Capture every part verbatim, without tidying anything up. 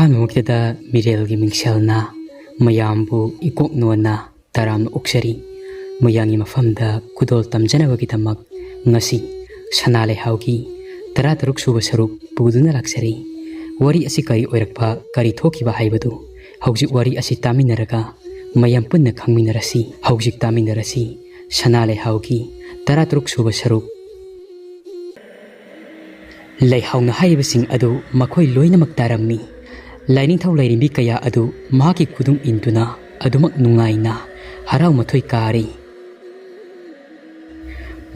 ꯑꯍꯥꯟꯕꯃꯛꯇꯗ ꯃꯤꯔꯦꯜꯒꯤ ꯃꯤꯡꯁꯦꯜꯅ ꯃꯌꯥꯝꯕꯨ ꯏꯀꯣꯛ ꯅꯣꯟꯅ ꯇꯔꯥꯝꯅ ꯑꯣꯛꯆꯔꯤ꯫ ꯃꯌꯥꯝꯒꯤ ꯃꯐꯝꯗ ꯈꯨꯗꯣꯜ ꯇꯝꯖꯅꯕꯒꯤꯗꯃꯛ ꯉꯁꯤ ꯁꯅꯥ ꯂꯩꯍꯥꯎꯒꯤ ꯇꯔꯥꯇꯔꯨꯛ ꯁꯨꯕ ꯁꯔꯨꯛ ꯄꯨꯗꯨꯅ ꯂꯥꯛꯆꯔꯤ꯫ ꯋꯥꯔꯤ ꯑꯁꯤ ꯀꯔꯤ ꯑꯣꯏꯔꯛꯄ, ꯀꯔꯤ ꯊꯣꯛꯈꯤꯕ ꯍꯥꯏꯕꯗꯨ ꯍꯧꯖꯤꯛ ꯋꯥꯔꯤ ꯑꯁꯤ ꯇꯥꯃꯤꯟꯅꯔꯒ ꯃꯌꯥꯝ ꯄꯨꯟꯅ ꯈꯪꯃꯤꯟꯅꯔꯁꯤ꯫ ꯍꯧꯖꯤꯛ ꯇꯥꯃꯤꯟꯅꯔꯁꯤ ꯁꯅꯥ ꯂꯩꯍꯥꯎꯒꯤ ꯇꯔꯥꯇꯔꯨꯛ ꯁꯨꯕ ꯁꯔꯨꯛ꯫ ꯂꯩꯍꯥꯎꯅ ꯍꯥꯏꯔꯤꯕꯁꯤꯡ ꯑꯗꯨ ꯃꯈꯣꯏ ꯂꯣꯏꯅꯃꯛ ꯇꯥꯔꯝꯃꯤ꯫ ꯂꯥꯏꯅꯤꯡꯊꯧ ꯂꯥꯏꯔꯦꯝꯕꯤ ꯀꯌꯥ ꯑꯗꯨ ꯃꯍꯥꯛꯀꯤ ꯈꯨꯗꯨꯡ ꯏꯟꯗꯨꯅ ꯑꯗꯨꯃꯛ ꯅꯨꯡꯉꯥꯏꯅ ꯍꯔꯥꯎ ꯃꯊꯣꯏ ꯀꯥꯔꯤ꯫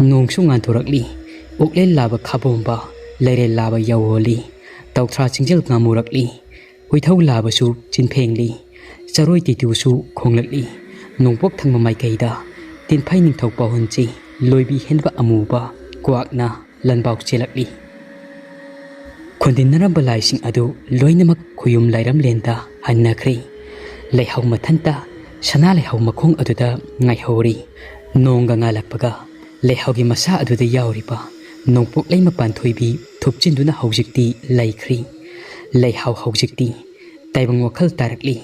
ꯅꯣꯡꯁꯨ ꯉꯥꯟꯊꯣꯔꯛꯂꯤ꯫ ꯑꯣꯛꯂꯦꯟ ꯂꯥꯕ ꯈꯥꯕꯣꯝꯕ, ꯂꯩꯔꯦꯜ ꯂꯥꯕ ꯌꯥꯋꯣꯜꯂꯤ꯫ ꯇꯧꯊ꯭ꯔꯥ ꯆꯤꯡꯖꯦꯜ ꯉꯥꯃꯨꯔꯛꯂꯤ꯫ ꯍꯨꯏꯊꯧ ꯂꯥꯕꯁꯨ ꯆꯤꯟꯐꯦꯡꯂꯤ꯫ ꯆꯔꯣꯏ ꯇꯤꯇꯨꯁꯨ ꯈꯣꯡꯂꯛꯂꯤ꯫ ꯅꯣꯡꯄꯣꯛ ꯊꯪꯕ ꯃꯥꯏꯀꯩꯗ ꯇꯤꯟꯐꯩ ꯅꯤꯡꯊꯧ ꯄꯥꯎꯍꯟꯁꯤ ꯂꯣꯏꯕꯤ ꯍꯦꯟꯕ ꯑꯃꯨꯕ ꯀ꯭ꯋꯥꯛꯅ ꯂꯟꯕꯥꯎ ꯆꯦꯜꯂꯛꯂꯤ꯫ ꯈꯨꯟꯗꯤꯟꯅꯔꯝꯕ ꯂꯥꯏꯁꯤꯡ ꯑꯗꯨ ꯂꯣꯏꯅꯃꯛ ꯈꯨꯌꯨꯝ ꯂꯥꯏꯔꯝꯂꯦꯟꯗ ꯍꯟꯅꯈ꯭ꯔꯦ꯫ ꯂꯩꯍꯥꯎ ꯃꯊꯟꯇ ꯁꯅꯥ ꯂꯩꯍꯥꯎ ꯃꯈꯣꯡ ꯑꯗꯨꯗ ꯉꯥꯏꯍꯧꯔꯤ꯫ ꯅꯣꯡꯒ ꯉꯥꯜꯂꯛꯄꯒ ꯂꯩꯍꯥꯎꯒꯤ ꯃꯁꯥ ꯑꯗꯨꯗ ꯌꯥꯎꯔꯤꯕ ꯅꯣꯡꯄꯣꯛ ꯂꯩꯃ ꯄꯥꯟꯊꯣꯏꯕꯤ ꯊꯨꯞꯆꯤꯟꯗꯨꯅ ꯍꯧꯖꯤꯛꯇꯤ ꯂꯩꯈ꯭ꯔꯤ꯫ ꯂꯩꯍꯥꯎ ꯍꯧꯖꯤꯛꯇꯤ ꯇꯥꯏꯕꯪ ꯋꯥꯈꯜ ꯇꯥꯔꯛꯂꯤ꯫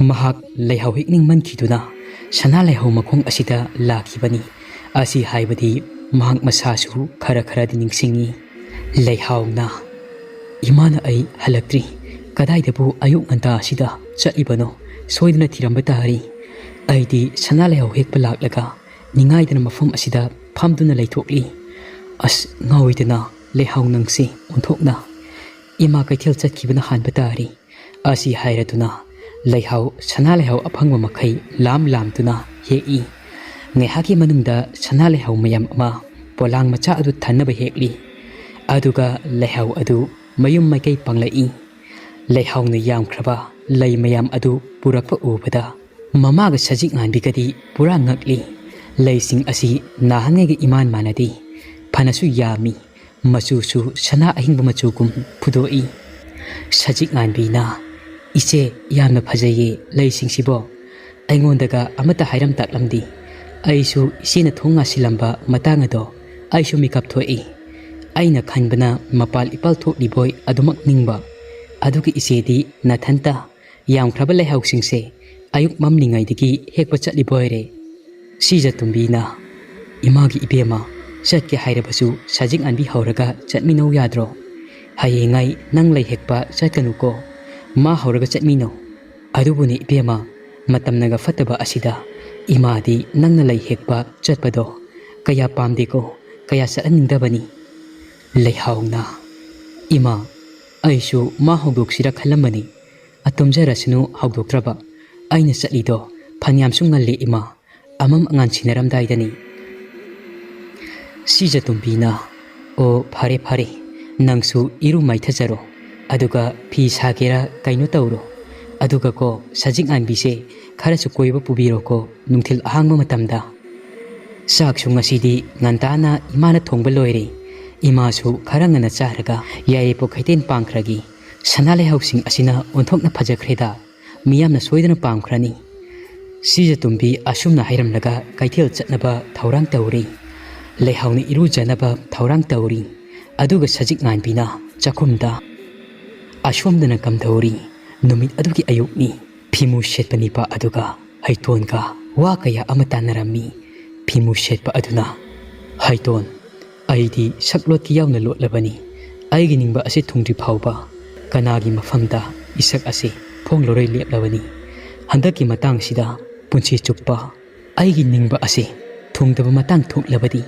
ꯃꯍꯥꯛ ꯂꯩꯍꯥꯎ ꯍꯦꯛꯅꯤꯡꯃꯟꯈꯤꯗꯨꯅ ꯁꯅꯥ ꯂꯩꯍꯥꯎ ꯃꯈꯣꯡ ꯑꯁꯤꯗ ꯂꯥꯛꯈꯤꯕꯅꯤ꯫ ꯑꯁꯤ ꯍꯥꯏꯕꯗꯤ ꯃꯍꯥꯛ ꯃꯁꯥꯁꯨ ꯈꯔ ꯈꯔꯗꯤ ꯅꯤꯡꯁꯤꯡꯉꯤ꯫ ꯂꯩꯍꯥꯎꯅ, "ꯏꯃꯥꯅ ꯑꯩ ꯍꯜꯂꯛꯇ꯭ꯔꯤ꯫ ꯀꯗꯥꯏꯗꯕꯨ ꯑꯌꯨꯛ ꯉꯟꯇꯥ ꯑꯁꯤꯗ ꯆꯠꯂꯤꯕꯅꯣ? ꯁꯣꯏꯗꯅ ꯊꯤꯔꯝꯕ ꯇꯥꯔꯤ꯫ ꯑꯩꯗꯤ ꯁꯅꯥ ꯂꯩꯍꯥꯎ ꯍꯦꯛꯄ ꯂꯥꯛꯂꯒ ꯅꯤꯡꯉꯥꯏꯗꯅ ꯃꯐꯝ ꯑꯁꯤꯗ ꯐꯝꯗꯨꯅ ꯂꯩꯊꯣꯛꯂꯤ꯫ ꯑꯁ, ꯉꯥꯎꯏꯗꯅ ꯂꯩꯍꯥꯎ ꯅꯪꯁꯤ ꯑꯣꯟꯊꯣꯛꯅ꯫ ꯏꯃꯥ ꯀꯩꯊꯦꯜ ꯆꯠꯈꯤꯕꯅ ꯍꯥꯟꯕ ꯇꯥꯔꯤ꯫" ꯑꯁꯤ ꯍꯥꯏꯔꯗꯨꯅ ꯂꯩꯍꯥꯎ, ꯁꯅꯥ ꯂꯩꯍꯥꯎ ꯑꯐꯪꯕ ꯃꯈꯩ ꯂꯥꯝ ꯂꯥꯝꯗꯨꯅ ꯍꯦꯛꯏ꯫ ꯉꯥꯏꯍꯥꯛꯀꯤ ꯃꯅꯨꯡꯗ ꯁꯅꯥ ꯂꯩꯍꯥꯎ ꯃꯌꯥꯝ ꯑꯃ ꯄꯣꯂꯥꯡ ꯃꯆꯥ ꯑꯗꯨ ꯊꯟꯅꯕ ꯍꯦꯛꯂꯤ꯫ ꯑꯗꯨꯒ ꯂꯩꯍꯥꯎ ꯑꯗꯨ ꯃꯌꯨꯝ ꯃꯥꯏꯀꯩ ꯄꯥꯡꯂꯛꯏ꯫ ꯂꯩꯍꯥꯎꯅ ꯌꯥꯝꯈ꯭ꯔꯕ ꯂꯩ ꯃꯌꯥꯝ ꯑꯗꯨ ꯄꯨꯔꯛꯄ ꯎꯕꯗ ꯃꯃꯥꯒ ꯁꯖꯤꯛ ꯉꯥꯟꯕꯤꯒꯗꯤ ꯄꯨꯔꯥ ꯉꯛꯂꯤ꯫ ꯂꯩꯁꯤꯡ ꯑꯁꯤ ꯅꯍꯥꯟꯉꯩꯒ ꯏꯃꯥꯟ ꯃꯥꯟꯅꯗꯦ꯫ ꯐꯅꯁꯨ ꯌꯥꯝꯃꯤ꯫ ꯃꯆꯨꯁꯨ ꯁꯅꯥ ꯑꯍꯤꯡꯕ ꯃꯆꯨꯒꯨꯝ ꯐꯨꯗꯣꯛꯏ꯫ ꯁꯖꯤꯛ ꯉꯥꯟꯕꯤꯅ, "ꯏꯆꯦ, ꯌꯥꯝꯅ ꯐꯖꯩꯌꯦ ꯂꯩꯁꯤꯡꯁꯤꯕꯣ꯫ ꯑꯩꯉꯣꯟꯗꯒ ꯑꯃꯠꯇ ꯍꯥꯏꯔꯝ ꯇꯥꯛꯂꯝꯗꯦ꯫ ꯑꯩꯁꯨ ꯏꯆꯦꯅ ꯊꯣꯡ ꯉꯥꯁꯤꯜꯂꯝꯕ ꯃꯇꯥꯡ ꯑꯗꯣ ꯑꯩꯁꯨ ꯃꯤꯀꯞ ꯊꯣꯛꯏ꯫ ꯑꯩꯅ ꯈꯟꯕꯅ ꯃꯄꯥꯜ ꯏꯄꯥꯜ ꯊꯣꯛꯂꯤꯕꯣꯏ ꯑꯗꯨꯃꯛ ꯅꯤꯡꯕ꯫ ꯑꯗꯨꯒ ꯏꯆꯦꯗꯤ ꯅꯊꯟꯇ ꯌꯥꯝꯈ꯭ꯔꯕ ꯂꯩꯍꯥꯎꯁꯤꯡꯁꯦ ꯑꯌꯨꯛ ꯃꯝꯂꯤꯉꯩꯗꯒꯤ ꯍꯦꯛꯄ ꯆꯠꯂꯤꯕ ꯑꯣꯏꯔꯦ꯫ ꯁꯤꯖ ꯇꯨꯝꯕꯤꯅ, "ꯏꯃꯥꯒꯤ ꯏꯕꯦꯝꯃ, ꯆꯠꯀꯦ ꯍꯥꯏꯔꯕꯁꯨ ꯁꯖꯤꯛ ꯉꯥꯟꯕꯤ ꯍꯧꯔꯒ ꯆꯠꯃꯤꯟꯅꯧ ꯌꯥꯗ꯭ꯔꯣ? ꯍꯌꯦꯡꯉꯩ ꯅꯪ ꯂꯩ ꯍꯦꯛꯄ ꯆꯠꯀꯅꯨꯀꯣ, ꯃꯥ ꯍꯧꯔꯒ ꯆꯠꯃꯤꯟꯅꯧ꯫ ꯑꯗꯨꯕꯨꯅꯦ ꯏꯕꯦꯝꯃ, ꯃꯇꯝꯅꯒ ꯐꯠꯇꯕ ꯑꯁꯤꯗ ꯏꯃꯥꯗꯤ ꯅꯪꯅ ꯂꯩ ꯍꯦꯛꯄ ꯆꯠꯄꯗꯣ ꯀꯌꯥ ꯄꯥꯝꯗꯦꯀꯣ, ꯀꯌꯥ ꯆꯠꯍꯟꯅꯤꯡꯗꯕꯅꯤ꯫" ꯂꯩꯍꯥꯎꯅ, "ꯏꯃꯥ, ꯑꯩꯁꯨ ꯃꯥ ꯍꯧꯗꯣꯛꯁꯤꯔ ꯈꯜꯂꯝꯕꯅꯤ꯫ ꯑ, ꯇꯨꯝꯖꯔꯁꯅꯨ ꯍꯧꯗꯣꯛꯇ꯭ꯔꯕ꯫ ꯑꯩꯅ ꯆꯠꯂꯤꯗꯣ ꯐꯅꯌꯥꯝꯁꯨ ꯉꯜꯂꯤ ꯏꯃꯥ, ꯑꯃꯝ ꯑꯉꯥꯟ ꯁꯤꯟꯅꯔꯝꯗꯥꯏꯗꯅꯤ꯫" ꯁꯤꯖ ꯇꯨꯝꯕꯤꯅ, "ꯑꯣ, ꯐꯔꯦ ꯐꯔꯦ, ꯅꯪꯁꯨ ꯏꯔꯨ ꯃꯥꯏꯊꯖꯔꯣ, ꯑꯗꯨꯒ ꯐꯤ ꯁꯥꯒꯦꯔꯥ ꯀꯩꯅꯣ ꯇꯧꯔꯣ, ꯑꯗꯨꯒ ꯀꯣ, ꯁꯖꯤꯛ ꯉꯥꯟꯕꯤꯁꯦ ꯈꯔꯁꯨ ꯀꯣꯏꯕ ꯄꯨꯕꯤꯔꯣꯀꯣ ꯅꯨꯡꯊꯤꯜ ꯑꯍꯥꯡꯕ ꯃꯇꯝꯗ꯫" ꯆꯥꯛꯁꯨ ꯉꯁꯤꯗꯤ ꯉꯟꯇꯥꯅ ꯏꯃꯥꯅ ꯊꯣꯡꯕ ꯂꯣꯏꯔꯦ꯫ ꯏꯃꯥꯁꯨ ꯈꯔ ꯉꯟꯅ ꯆꯥꯔꯒ ꯌꯥꯏꯔꯤꯄꯣꯛ ꯀꯩꯊꯦꯜ ꯄꯥꯡꯈ꯭ꯔꯒꯦ꯫ ꯁꯅꯥ ꯂꯩꯍꯥꯎꯁꯤꯡ ꯑꯁꯤꯅ ꯑꯣꯟꯊꯣꯛꯅ ꯐꯖꯈ꯭ꯔꯦꯗ, ꯃꯤꯌꯥꯝꯅ ꯁꯣꯏꯗꯅ ꯄꯥꯝꯈ꯭ꯔꯅꯤ꯫ ꯁꯤꯖ ꯇꯨꯝꯕꯤ ꯑꯁꯨꯝꯅ ꯍꯥꯏꯔꯝꯂꯒ ꯀꯩꯊꯦꯜ ꯆꯠꯅꯕ ꯊꯧꯔꯥꯡ ꯇꯧꯔꯤ꯫ ꯂꯩꯍꯥꯎꯅ ꯏꯔꯨꯖꯅꯕ ꯊꯧꯔꯥꯡ ꯇꯧꯔꯤ꯫ ꯑꯗꯨꯒ ꯁꯖꯤꯛ ꯉꯥꯟꯕꯤꯅ ꯆꯥꯛꯈꯨꯝꯗ꯫ ꯑꯁꯣꯝꯗꯅ ꯀꯝꯗꯧꯔꯤ? ꯅꯨꯃꯤꯠ ꯑꯗꯨꯒꯤ ꯑꯌꯨꯛꯅꯤ꯫ ꯐꯤꯃꯨ ꯁꯦꯠꯄ ꯅꯤꯄꯥ ꯑꯗꯨꯒ ꯍꯩꯇꯣꯟꯒ ꯋꯥ ꯀꯌꯥ ꯑꯃ ꯇꯥꯟꯅꯔꯝꯃꯤ꯫ ꯐꯤꯃꯨ ꯁꯦꯠꯄ ꯑꯗꯨꯅ, "ꯍꯩꯇꯣꯟ, ꯑꯩꯗꯤ ꯁꯛꯂꯣꯠꯀꯤ ꯌꯥꯎꯅ ꯂꯣꯠꯂꯕꯅꯤ꯫ ꯑꯩꯒꯤ ꯅꯤꯡꯕ ꯑꯁꯤ ꯊꯨꯡꯗ꯭ꯔꯤ ꯐꯥꯎꯕ ꯀꯅꯥꯒꯤ ꯃꯐꯝꯗ ꯏꯁꯛ ꯑꯁꯤ ꯐꯣꯡꯂꯔꯣꯏ ꯂꯦꯞꯂꯕꯅꯤ꯫ ꯍꯟꯗꯛꯀꯤ ꯃꯇꯥꯡꯁꯤꯗ ꯄꯨꯟꯁꯤ ꯆꯨꯞꯄ ꯑꯩꯒꯤ ꯅꯤꯡꯕ ꯑꯁꯤ ꯊꯨꯡꯗꯕ ꯃꯇꯥꯡ ꯊꯣꯛꯂꯕꯗꯤ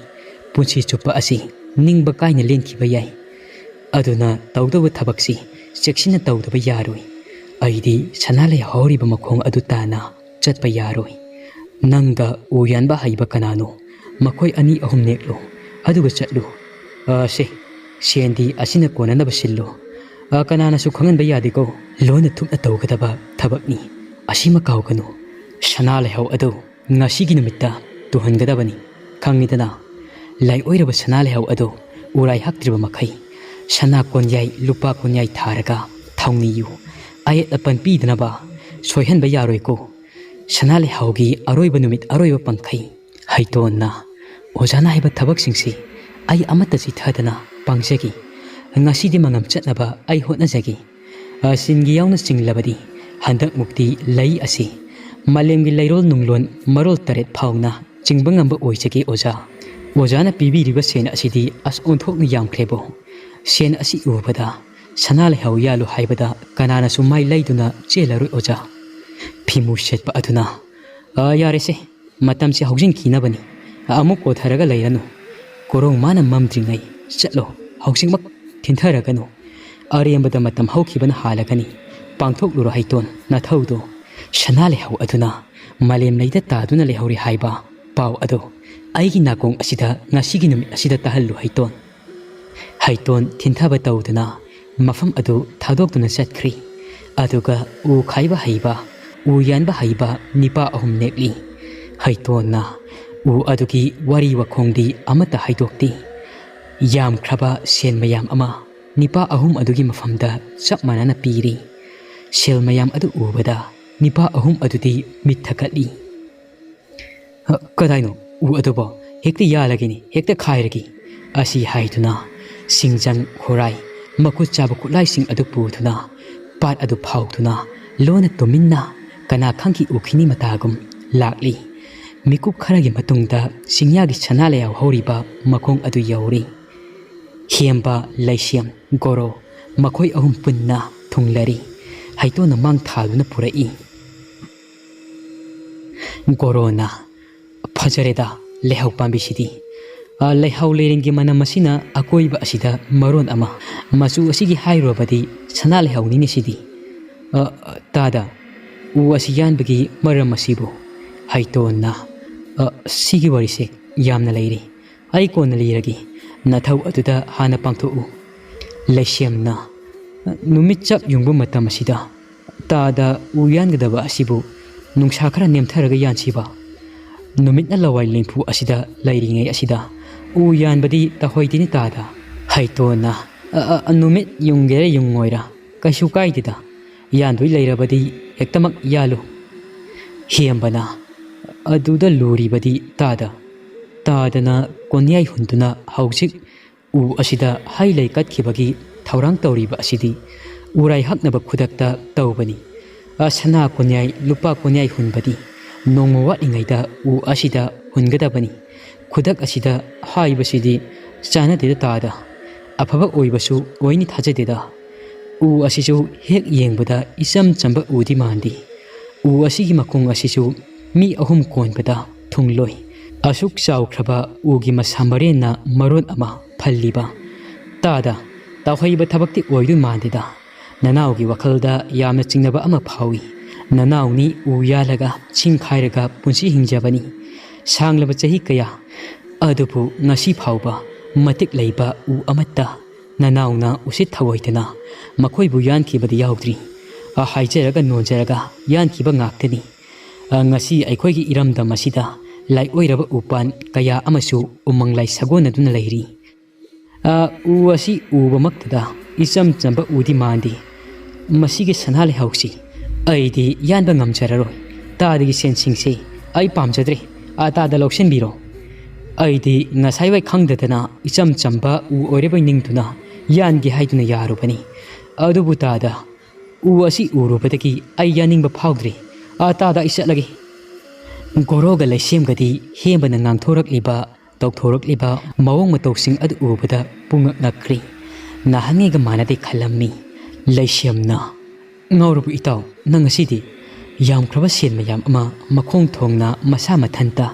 ꯄꯨꯟꯁꯤ ꯆꯨꯞꯄ ꯑꯁꯤ ꯅꯤꯡꯕ ꯀꯥꯏꯅ ꯂꯦꯟꯈꯤꯕ ꯌꯥꯏ꯫ ꯑꯗꯨꯅ ꯇꯧꯗꯧꯕ ꯊꯕꯛꯁꯤ ꯆꯦꯛꯁꯤꯟꯅ ꯇꯧꯗꯕ ꯌꯥꯔꯣꯏ꯫ ꯑꯩꯗꯤ ꯁꯅꯥ ꯂꯩꯍꯧꯔꯤꯕ ꯃꯈꯣꯡ ꯑꯗꯨ ꯇꯥꯅ ꯆꯠꯄ ꯌꯥꯔꯣꯏ꯫ ꯅꯪꯒ ꯎ ꯌꯥꯟꯕ ꯍꯩꯕ ꯀꯅꯥꯅꯣ? ꯃꯈꯣꯏ ꯑꯅꯤ ꯑꯍꯨꯝ ꯅꯦꯛꯂꯨ, ꯑꯗꯨꯒ ꯆꯠꯂꯨ꯫ ꯑ, ꯁꯦ, ꯁꯦꯟꯗꯤ ꯑꯁꯤꯅ ꯀꯣꯟꯅꯅꯕ ꯁꯤꯜꯂꯨ꯫ ꯑ, ꯀꯅꯥꯅꯁꯨ ꯈꯪꯍꯟꯕ ꯌꯥꯗꯦꯀꯣ꯫ ꯂꯣꯟꯅ ꯊꯨꯞꯅ ꯇꯧꯒꯗꯕ ꯊꯕꯛꯅꯤ꯫ ꯑꯁꯤꯃ ꯀꯥꯎꯒꯅꯨ꯫ ꯁꯅꯥ ꯂꯩꯍꯧ ꯑꯗꯨ ꯉꯁꯤꯒꯤ ꯅꯨꯃꯤꯠꯇ ꯇꯨꯍꯟꯒꯗꯕꯅꯤ꯫ ꯈꯪꯉꯤꯗꯅ? ꯂꯩꯑꯣꯏꯔꯕ ꯁꯅꯥ ꯂꯩꯍꯧ ꯑꯗꯨ ꯎꯔꯥꯏ ꯍꯛꯇ꯭ꯔꯤꯕ ꯃꯈꯩ ꯁꯅꯥ ꯀꯣꯟꯌꯥꯏ, ꯂꯨꯄꯥ ꯀꯣꯟꯌꯥꯏ ꯊꯥꯔꯒ ꯊꯧꯅꯤꯌꯨ꯫ ꯑꯌꯦꯠ ꯑꯄꯟ ꯄꯤꯗꯅꯕ ꯁꯣꯏꯍꯟꯕ ꯌꯥꯔꯣꯏꯀꯣ꯫ ꯁꯅꯥ ꯂꯩꯍꯧꯒꯤ ꯑꯔꯣꯏꯕ ꯅꯨꯃꯤꯠ, ꯑꯔꯣꯏꯕ ꯄꯪꯈꯩ ꯍꯩꯇꯣꯟꯅ, "ꯑꯣꯖꯥꯅ ꯍꯥꯏꯕ ꯊꯕꯛꯁꯤꯡꯁꯤ ꯑꯩ ꯑꯃꯠꯇ ꯆꯤꯊꯗꯅ ꯄꯥꯡꯖꯒꯦ꯫ ꯉꯁꯤꯗꯤ ꯃꯉꯝ ꯆꯠꯅꯕ ꯑꯩ ꯍꯣꯠꯅꯖꯒꯦ꯫ ꯑ, ꯁꯤꯟꯒꯤ ꯌꯥꯎꯅ ꯆꯤꯡꯂꯕꯗꯤ ꯍꯟꯗꯛꯃꯨꯛꯇꯤ ꯂꯩ ꯑꯁꯤ ꯃꯥꯂꯦꯝꯒꯤ ꯂꯩꯔꯣꯜ ꯅꯨꯡꯂꯣꯟ ꯃꯔꯣꯜ ꯇꯔꯦꯠ ꯐꯥꯎꯅ ꯆꯤꯡꯕ ꯉꯝꯕ ꯑꯣꯏꯖꯒꯦ ꯑꯣꯖꯥ꯫ ꯑꯣꯖꯥꯅ ꯄꯤꯕꯤꯔꯤꯕ ꯁꯦꯟ ꯑꯁꯤꯗꯤ ꯑꯁ ꯑꯣꯟꯊꯣꯛꯅ ꯌꯥꯝꯈ꯭ꯔꯦꯕꯣ꯫ ꯁꯦꯟ ꯑꯁꯤ ꯎꯕꯗ ꯁꯅꯥ ꯂꯩꯍꯥꯎ ꯌꯥꯜꯂꯨ ꯍꯥꯏꯕꯗ ꯀꯅꯥꯅꯁꯨ ꯃꯥꯏ ꯂꯩꯗꯨꯅ ꯆꯦꯜꯂꯔꯣꯏ ꯑꯣꯖꯥ꯫ ꯐꯤꯃꯨ ꯁꯦꯠꯄ ꯑꯗꯨꯅ, "ꯑ, ꯌꯥꯔꯦꯁꯦ, ꯃꯇꯝꯁꯦ ꯍꯧꯖꯤꯟꯈꯤꯅꯕꯅꯤ꯫ ꯑꯃꯨꯛ ꯀꯣꯊꯔꯒ ꯂꯩꯔꯅꯨ꯫ ꯀꯣꯔꯧ ꯃꯥꯅ ꯃꯝꯗ꯭ꯔꯤꯉꯩ ꯆꯠꯂꯣ, ꯍꯧꯖꯤꯛꯃꯛ ꯊꯤꯟꯊꯔꯒꯅꯨ꯫ ꯑꯔꯦꯝꯕꯗ ꯃꯇꯝ ꯍꯧꯈꯤꯕꯅ ꯍꯥꯜꯂꯒꯅꯤ꯫ ꯄꯥꯡꯊꯣꯛꯂꯨꯔꯣ ꯍꯩꯇꯣꯟ, ꯅꯊꯧꯗꯣ꯫ ꯁꯅꯥ ꯂꯩꯍꯥꯎ ꯑꯗꯨꯅ ꯃꯥꯂꯦꯝ ꯂꯩꯗ ꯇꯥꯗꯨꯅ ꯂꯩꯍꯧꯔꯦ ꯍꯥꯏꯕ ꯄꯥꯎ ꯑꯗꯨ ꯑꯩꯒꯤ ꯅꯥꯀꯣꯡ ꯑꯁꯤꯗ ꯉꯁꯤꯒꯤ ꯅꯨꯃꯤꯠ ꯑꯁꯤꯗ ꯇꯥꯍꯜꯂꯨ ꯍꯩꯇꯣꯟ꯫" ꯍꯩꯇꯣꯟ ꯊꯤꯟꯊꯕ ꯇꯧꯗꯨꯅ ꯃꯐꯝ ꯑꯗꯨ ꯊꯥꯗꯣꯛꯇꯨꯅ ꯆꯠꯈ꯭ꯔꯤ꯫ ꯑꯗꯨꯒ ꯎ ꯈꯥꯏꯕ ꯍꯩꯕ, ꯎ ꯌꯥꯟꯕ ꯍꯩꯕ ꯅꯤꯄꯥ ꯑꯍꯨꯝ ꯅꯦꯛꯂꯤ꯫ ꯍꯩꯇꯣꯟꯅ ꯎ ꯑꯗꯨꯒꯤ ꯋꯥꯔꯤ ꯋꯥꯈꯣꯡꯗꯤ ꯑꯃꯠꯇ ꯍꯥꯏꯗꯣꯛꯇꯦ꯫ ꯌꯥꯝꯈ꯭ꯔꯕ ꯁꯦꯟ ꯃꯌꯥꯝ ꯑꯃ ꯅꯤꯄꯥ ꯑꯍꯨꯝ ꯑꯗꯨꯒꯤ ꯃꯐꯝꯗ ꯆꯞ ꯃꯥꯟꯅꯅ ꯄꯤꯔꯤ꯫ ꯁꯦꯜ ꯃꯌꯥꯝ ꯑꯗꯨ ꯎꯕꯗ ꯅꯤꯄꯥ ꯑꯍꯨꯝ ꯑꯗꯨꯗꯤ ꯃꯤꯠ ꯊꯛꯀꯠꯂꯤ꯫ "ꯍ, ꯀꯗꯥꯏꯅꯣ ꯎ ꯑꯗꯨꯕꯣ? ꯍꯦꯛꯇ ꯌꯥꯜꯂꯒꯦꯅꯦ, ꯍꯦꯛꯇ ꯈꯥꯏꯔꯒꯦ!" ꯑꯁꯤ ꯍꯥꯏꯗꯨꯅ ꯁꯤꯡꯖꯪ, ꯍꯣꯔꯥꯏ, ꯃꯈꯨꯠ ꯆꯥꯕ ꯈꯨꯠꯂꯥꯏꯁꯤꯡ ꯑꯗꯨ ꯄꯨꯗꯨꯅ ꯄꯥꯠ ꯑꯗꯨ ꯐꯥꯎꯗꯨꯅ ꯂꯣꯟꯅ ꯇꯨꯃꯤꯟꯅ ꯀꯅꯥ ꯈꯪꯈꯤ ꯎꯈꯤꯅꯤ ꯃꯇꯥꯒꯨꯝ ꯂꯥꯛꯂꯤ꯫ ꯃꯤꯀꯨꯞ ꯈꯔꯒꯤ ꯃꯇꯨꯡꯗ ꯆꯤꯡꯌꯥꯒꯤ ꯁꯅꯥ ꯂꯩꯍꯥꯎ ꯍꯧꯔꯤꯕ ꯃꯈꯣꯡ ꯑꯗꯨ ꯌꯧꯔꯤ꯫ ꯍꯦꯝꯕ, ꯂꯩꯁꯦꯝ, ꯒꯣꯔꯣ ꯃꯈꯣꯏ ꯑꯍꯨꯝ ꯄꯨꯟꯅ ꯊꯨꯡꯂꯔꯤ꯫ ꯍꯩꯇꯣꯟꯅ ꯃꯥꯡ ꯊꯥꯗꯨꯅ ꯄꯨꯔꯛꯏ꯫ ꯒꯣꯔꯣꯅ, "ꯐꯖꯔꯦꯗ, ꯂꯩꯍꯥꯎ ꯄꯥꯝꯕꯤꯁꯤꯗꯤ꯫ ꯑ, ꯂꯩꯍꯥꯎ ꯂꯩꯔꯦꯟꯒꯤ ꯃꯅꯝ ꯑꯁꯤꯅ ꯑꯀꯣꯏꯕ ꯑꯁꯤꯗ ꯃꯔꯣꯟ ꯑꯃ꯫ ꯃꯆꯨ ꯑꯁꯤꯒꯤ ꯍꯥꯏꯔꯨꯔꯕꯗꯤ ꯁꯅꯥ ꯂꯩꯍꯥꯎꯅꯤꯅꯦ ꯁꯤꯗꯤ꯫ ꯑ, ꯇꯥꯗ, ꯎ ꯑꯁꯤ ꯌꯥꯟꯕꯒꯤ ꯃꯔꯝ ꯑꯁꯤꯕꯨ?" ꯍꯩꯇꯣꯟꯅ, "ꯑ, ꯁꯤꯒꯤ ꯋꯥꯔꯤꯁꯦ ꯌꯥꯝꯅ ꯂꯩꯔꯤ꯫ ꯑꯩ ꯀꯣꯟꯅ ꯂꯤꯔꯒꯦ꯫ ꯅꯊꯧ ꯑꯗꯨꯗ ꯍꯥꯟꯅ ꯄꯥꯡꯊꯣꯛꯎ꯫" ꯂꯩꯁꯦꯝꯅ, "ꯅꯨꯃꯤꯠ ꯆꯞ ꯌꯨꯡꯕ ꯃꯇꯝ ꯑꯁꯤꯗ ꯇꯥꯗ ꯎ ꯌꯥꯟꯒꯗꯕ ꯑꯁꯤꯕꯨ ꯅꯨꯡꯁꯥ ꯈꯔ ꯅꯦꯝꯊꯔꯒ ꯌꯥꯟꯁꯤꯕ? ꯅꯨꯃꯤꯠꯅ ꯂꯋꯥꯏ ꯂꯦꯡꯐꯨ ꯑꯁꯤꯗ ꯂꯩꯔꯤꯉꯩ ꯑꯁꯤꯗ ꯎ ꯌꯥꯟꯕꯗꯤ ꯇꯧꯍꯩꯗꯦꯅꯦ ꯇꯥꯗ꯫" ꯍꯩꯇꯣꯟꯅ, "ꯑ, ꯑ, ꯅꯨꯃꯤꯠ ꯌꯨꯡꯒꯦꯔꯥ ꯌꯨꯡꯉꯣꯏꯔꯥ ꯀꯩꯁꯨ ꯀꯥꯏꯗꯦꯗ, ꯌꯥꯟꯗꯣꯏ ꯂꯩꯔꯕꯗꯤ ꯍꯦꯛꯇꯃꯛ ꯌꯥꯜꯂꯨ꯫" ꯍꯦꯝꯕꯅ, "ꯑꯗꯨꯗ ꯂꯨꯔꯤꯕꯗꯤ ꯇꯥꯗ, ꯇꯥꯗꯅ ꯀꯣꯟꯌꯥꯏ ꯍꯨꯟꯗꯨꯅ ꯍꯧꯖꯤꯛ ꯎ ꯑꯁꯤꯗ ꯍꯩ ꯂꯩ ꯀꯠꯈꯤꯕꯒꯤ ꯊꯧꯔꯥꯡ ꯇꯧꯔꯤꯕ ꯑꯁꯤꯗꯤ ꯎꯔꯥꯏ ꯍꯛꯅꯕ ꯈꯨꯗꯛꯇ ꯇꯧꯕꯅꯤ꯫ ꯑ, ꯁꯅꯥ ꯀꯣꯟꯌꯥꯏ, ꯂꯨꯄꯥ ꯀꯣꯟꯌꯥꯏ ꯍꯨꯟꯕꯗꯤ ꯅꯣꯡꯃ ꯋꯥꯠꯂꯤꯉꯩꯗ ꯎ ꯑꯁꯤꯗ ꯍꯨꯟꯒꯗꯕꯅꯤ꯫ ꯈꯨꯗꯛ ꯑꯁꯤꯗ ꯍꯥꯏꯕꯁꯤꯗꯤ ꯆꯥꯟꯅꯗꯦꯗ ꯇꯥꯗ꯫ ꯑꯐꯕ ꯑꯣꯏꯕꯁꯨ ꯑꯣꯏꯅꯤ ꯊꯥꯖꯗꯦꯗ꯫ ꯎ ꯑꯁꯤꯁꯨ ꯍꯦꯛ ꯌꯦꯡꯕꯗ ꯏꯆꯝ ꯆꯝꯕ ꯎꯗꯤ ꯃꯥꯟꯗꯦ꯫ ꯎ ꯑꯁꯤꯒꯤ ꯃꯈꯣꯡ ꯑꯁꯤꯁꯨ ꯃꯤ ꯑꯍꯨꯝ ꯀꯣꯟꯕꯗ ꯊꯨꯡꯂꯣꯏ꯫ ꯑꯁꯨꯛ ꯆꯥꯎꯈ꯭ꯔꯕ ꯎꯒꯤ ꯃꯁꯥ ꯃꯔꯦꯟꯅ ꯃꯔꯣꯟ ꯑꯃ ꯐꯜꯂꯤꯕ꯫ ꯇꯥꯗ, ꯇꯧꯍꯩꯕ ꯊꯕꯛꯇꯤ ꯑꯣꯏꯗꯣꯏ ꯃꯥꯟꯗꯦꯗ꯫ ꯅꯅꯥꯎꯒꯤ ꯋꯥꯈꯜꯗ ꯌꯥꯝꯅ ꯆꯤꯡꯅꯕ ꯑꯃ ꯐꯥꯎꯏ꯫ ꯅꯅꯥꯎꯅꯤ ꯎ ꯌꯥꯜꯂꯒ ꯁꯤꯡ ꯈꯥꯏꯔꯒ ꯄꯨꯟꯁꯤ ꯍꯤꯡꯖꯕꯅꯤ꯫ ꯁꯥꯡꯂꯕ ꯆꯍꯤ ꯀꯌꯥ꯫ ꯑꯗꯨꯕꯨ ꯉꯁꯤ ꯐꯥꯎꯕ ꯃꯇꯤꯛ ꯂꯩꯕ ꯎ ꯑꯃꯠꯇ ꯅꯅꯥꯎꯅ ꯎꯁꯤꯠ ꯊꯑꯣꯏꯗꯅ ꯃꯈꯣꯏꯕꯨ ꯌꯥꯟꯈꯤꯕꯗꯤ ꯌꯥꯎꯗ꯭ꯔꯤ꯫ ꯑ, ꯍꯥꯏꯖꯔꯒ ꯅꯣꯟꯖꯔꯒ ꯌꯥꯟꯈꯤꯕ ꯉꯥꯛꯇꯅꯤ꯫ ꯑ, ꯉꯁꯤ ꯑꯩꯈꯣꯏꯒꯤ ꯏꯔꯝꯗꯝ ꯑꯁꯤꯗ ꯂꯥꯏꯑꯣꯏꯔꯕ ꯎꯄꯥꯟ ꯀꯌꯥ ꯑꯃꯁꯨ ꯎꯃꯪ ꯂꯥꯏ ꯁꯥꯒꯣꯟꯅꯗꯨꯅ ꯂꯩꯔꯤ꯫ ꯑ, ꯎ ꯑꯁꯤ ꯎꯕꯃꯛꯇꯗ ꯏꯆꯝ ꯆꯝꯕ ꯎꯗꯤ ꯃꯥꯟꯗꯦ꯫ ꯃꯁꯤꯒꯤ ꯁꯅꯥ ꯂꯩꯍꯥꯎꯁꯤ ꯑꯩꯗꯤ ꯌꯥꯟꯕ ꯉꯝꯖꯔꯔꯣꯏ꯫ ꯇꯥꯗꯒꯤ ꯁꯦꯟꯁꯤꯡꯁꯤ ꯑꯩ ꯄꯥꯝꯖꯗ꯭ꯔꯦ꯫ ꯑ, ꯇꯥꯗ ꯂꯧꯁꯤꯟꯕꯤꯔꯣ꯫ ꯑꯩꯗꯤ ꯉꯁꯥꯏꯋꯥꯏ ꯈꯪꯗꯗꯅ ꯏꯆꯝ ꯆꯝꯕ ꯎ ꯑꯣꯏꯔꯕꯣꯏ ꯅꯤꯡꯗꯨꯅ ꯌꯥꯟꯒꯦ ꯍꯥꯏꯗꯨꯅ ꯌꯥꯔꯨꯕꯅꯤ꯫ ꯑꯗꯨꯕꯨ ꯇꯥꯗ, ꯎ ꯑꯁꯤ ꯎꯔꯨꯕꯗꯒꯤ ꯑꯩ ꯌꯥꯅꯤꯡꯕ ꯐꯥꯎꯗ꯭ꯔꯦ꯫ ꯑ, ꯇꯥꯗ, ꯑꯩ ꯆꯠꯂꯒꯦ꯫ ꯒꯣꯔꯣꯒ ꯂꯩꯁꯦꯝꯒꯗꯤ ꯍꯦꯝꯕꯅ ꯉꯥꯡꯊꯣꯔꯛꯂꯤꯕ, ꯇꯧꯊꯣꯔꯛꯂꯤꯕ ꯃꯑꯣꯡ ꯃꯇꯧꯁꯤꯡ ꯑꯗꯨ ꯎꯕꯗ ꯄꯨꯡꯉꯛ ꯉꯛꯈ꯭ꯔꯤ꯫ ꯅꯍꯥꯟꯉꯩꯒ ꯃꯥꯟꯅꯗꯦ ꯈꯜꯂꯝꯃꯤ꯫ ꯂꯩꯁꯦꯝꯅ, "ꯉꯥꯎꯔꯕ ꯏꯇꯥꯎ, ꯅꯪ ꯉꯁꯤꯗꯤ? ꯌꯥꯝꯈ꯭ꯔꯕ ꯁꯦꯟ ꯃꯌꯥꯝ ꯑꯃ ꯃꯈꯣꯡ ꯊꯣꯡꯅ ꯃꯁꯥ ꯃꯊꯟꯇ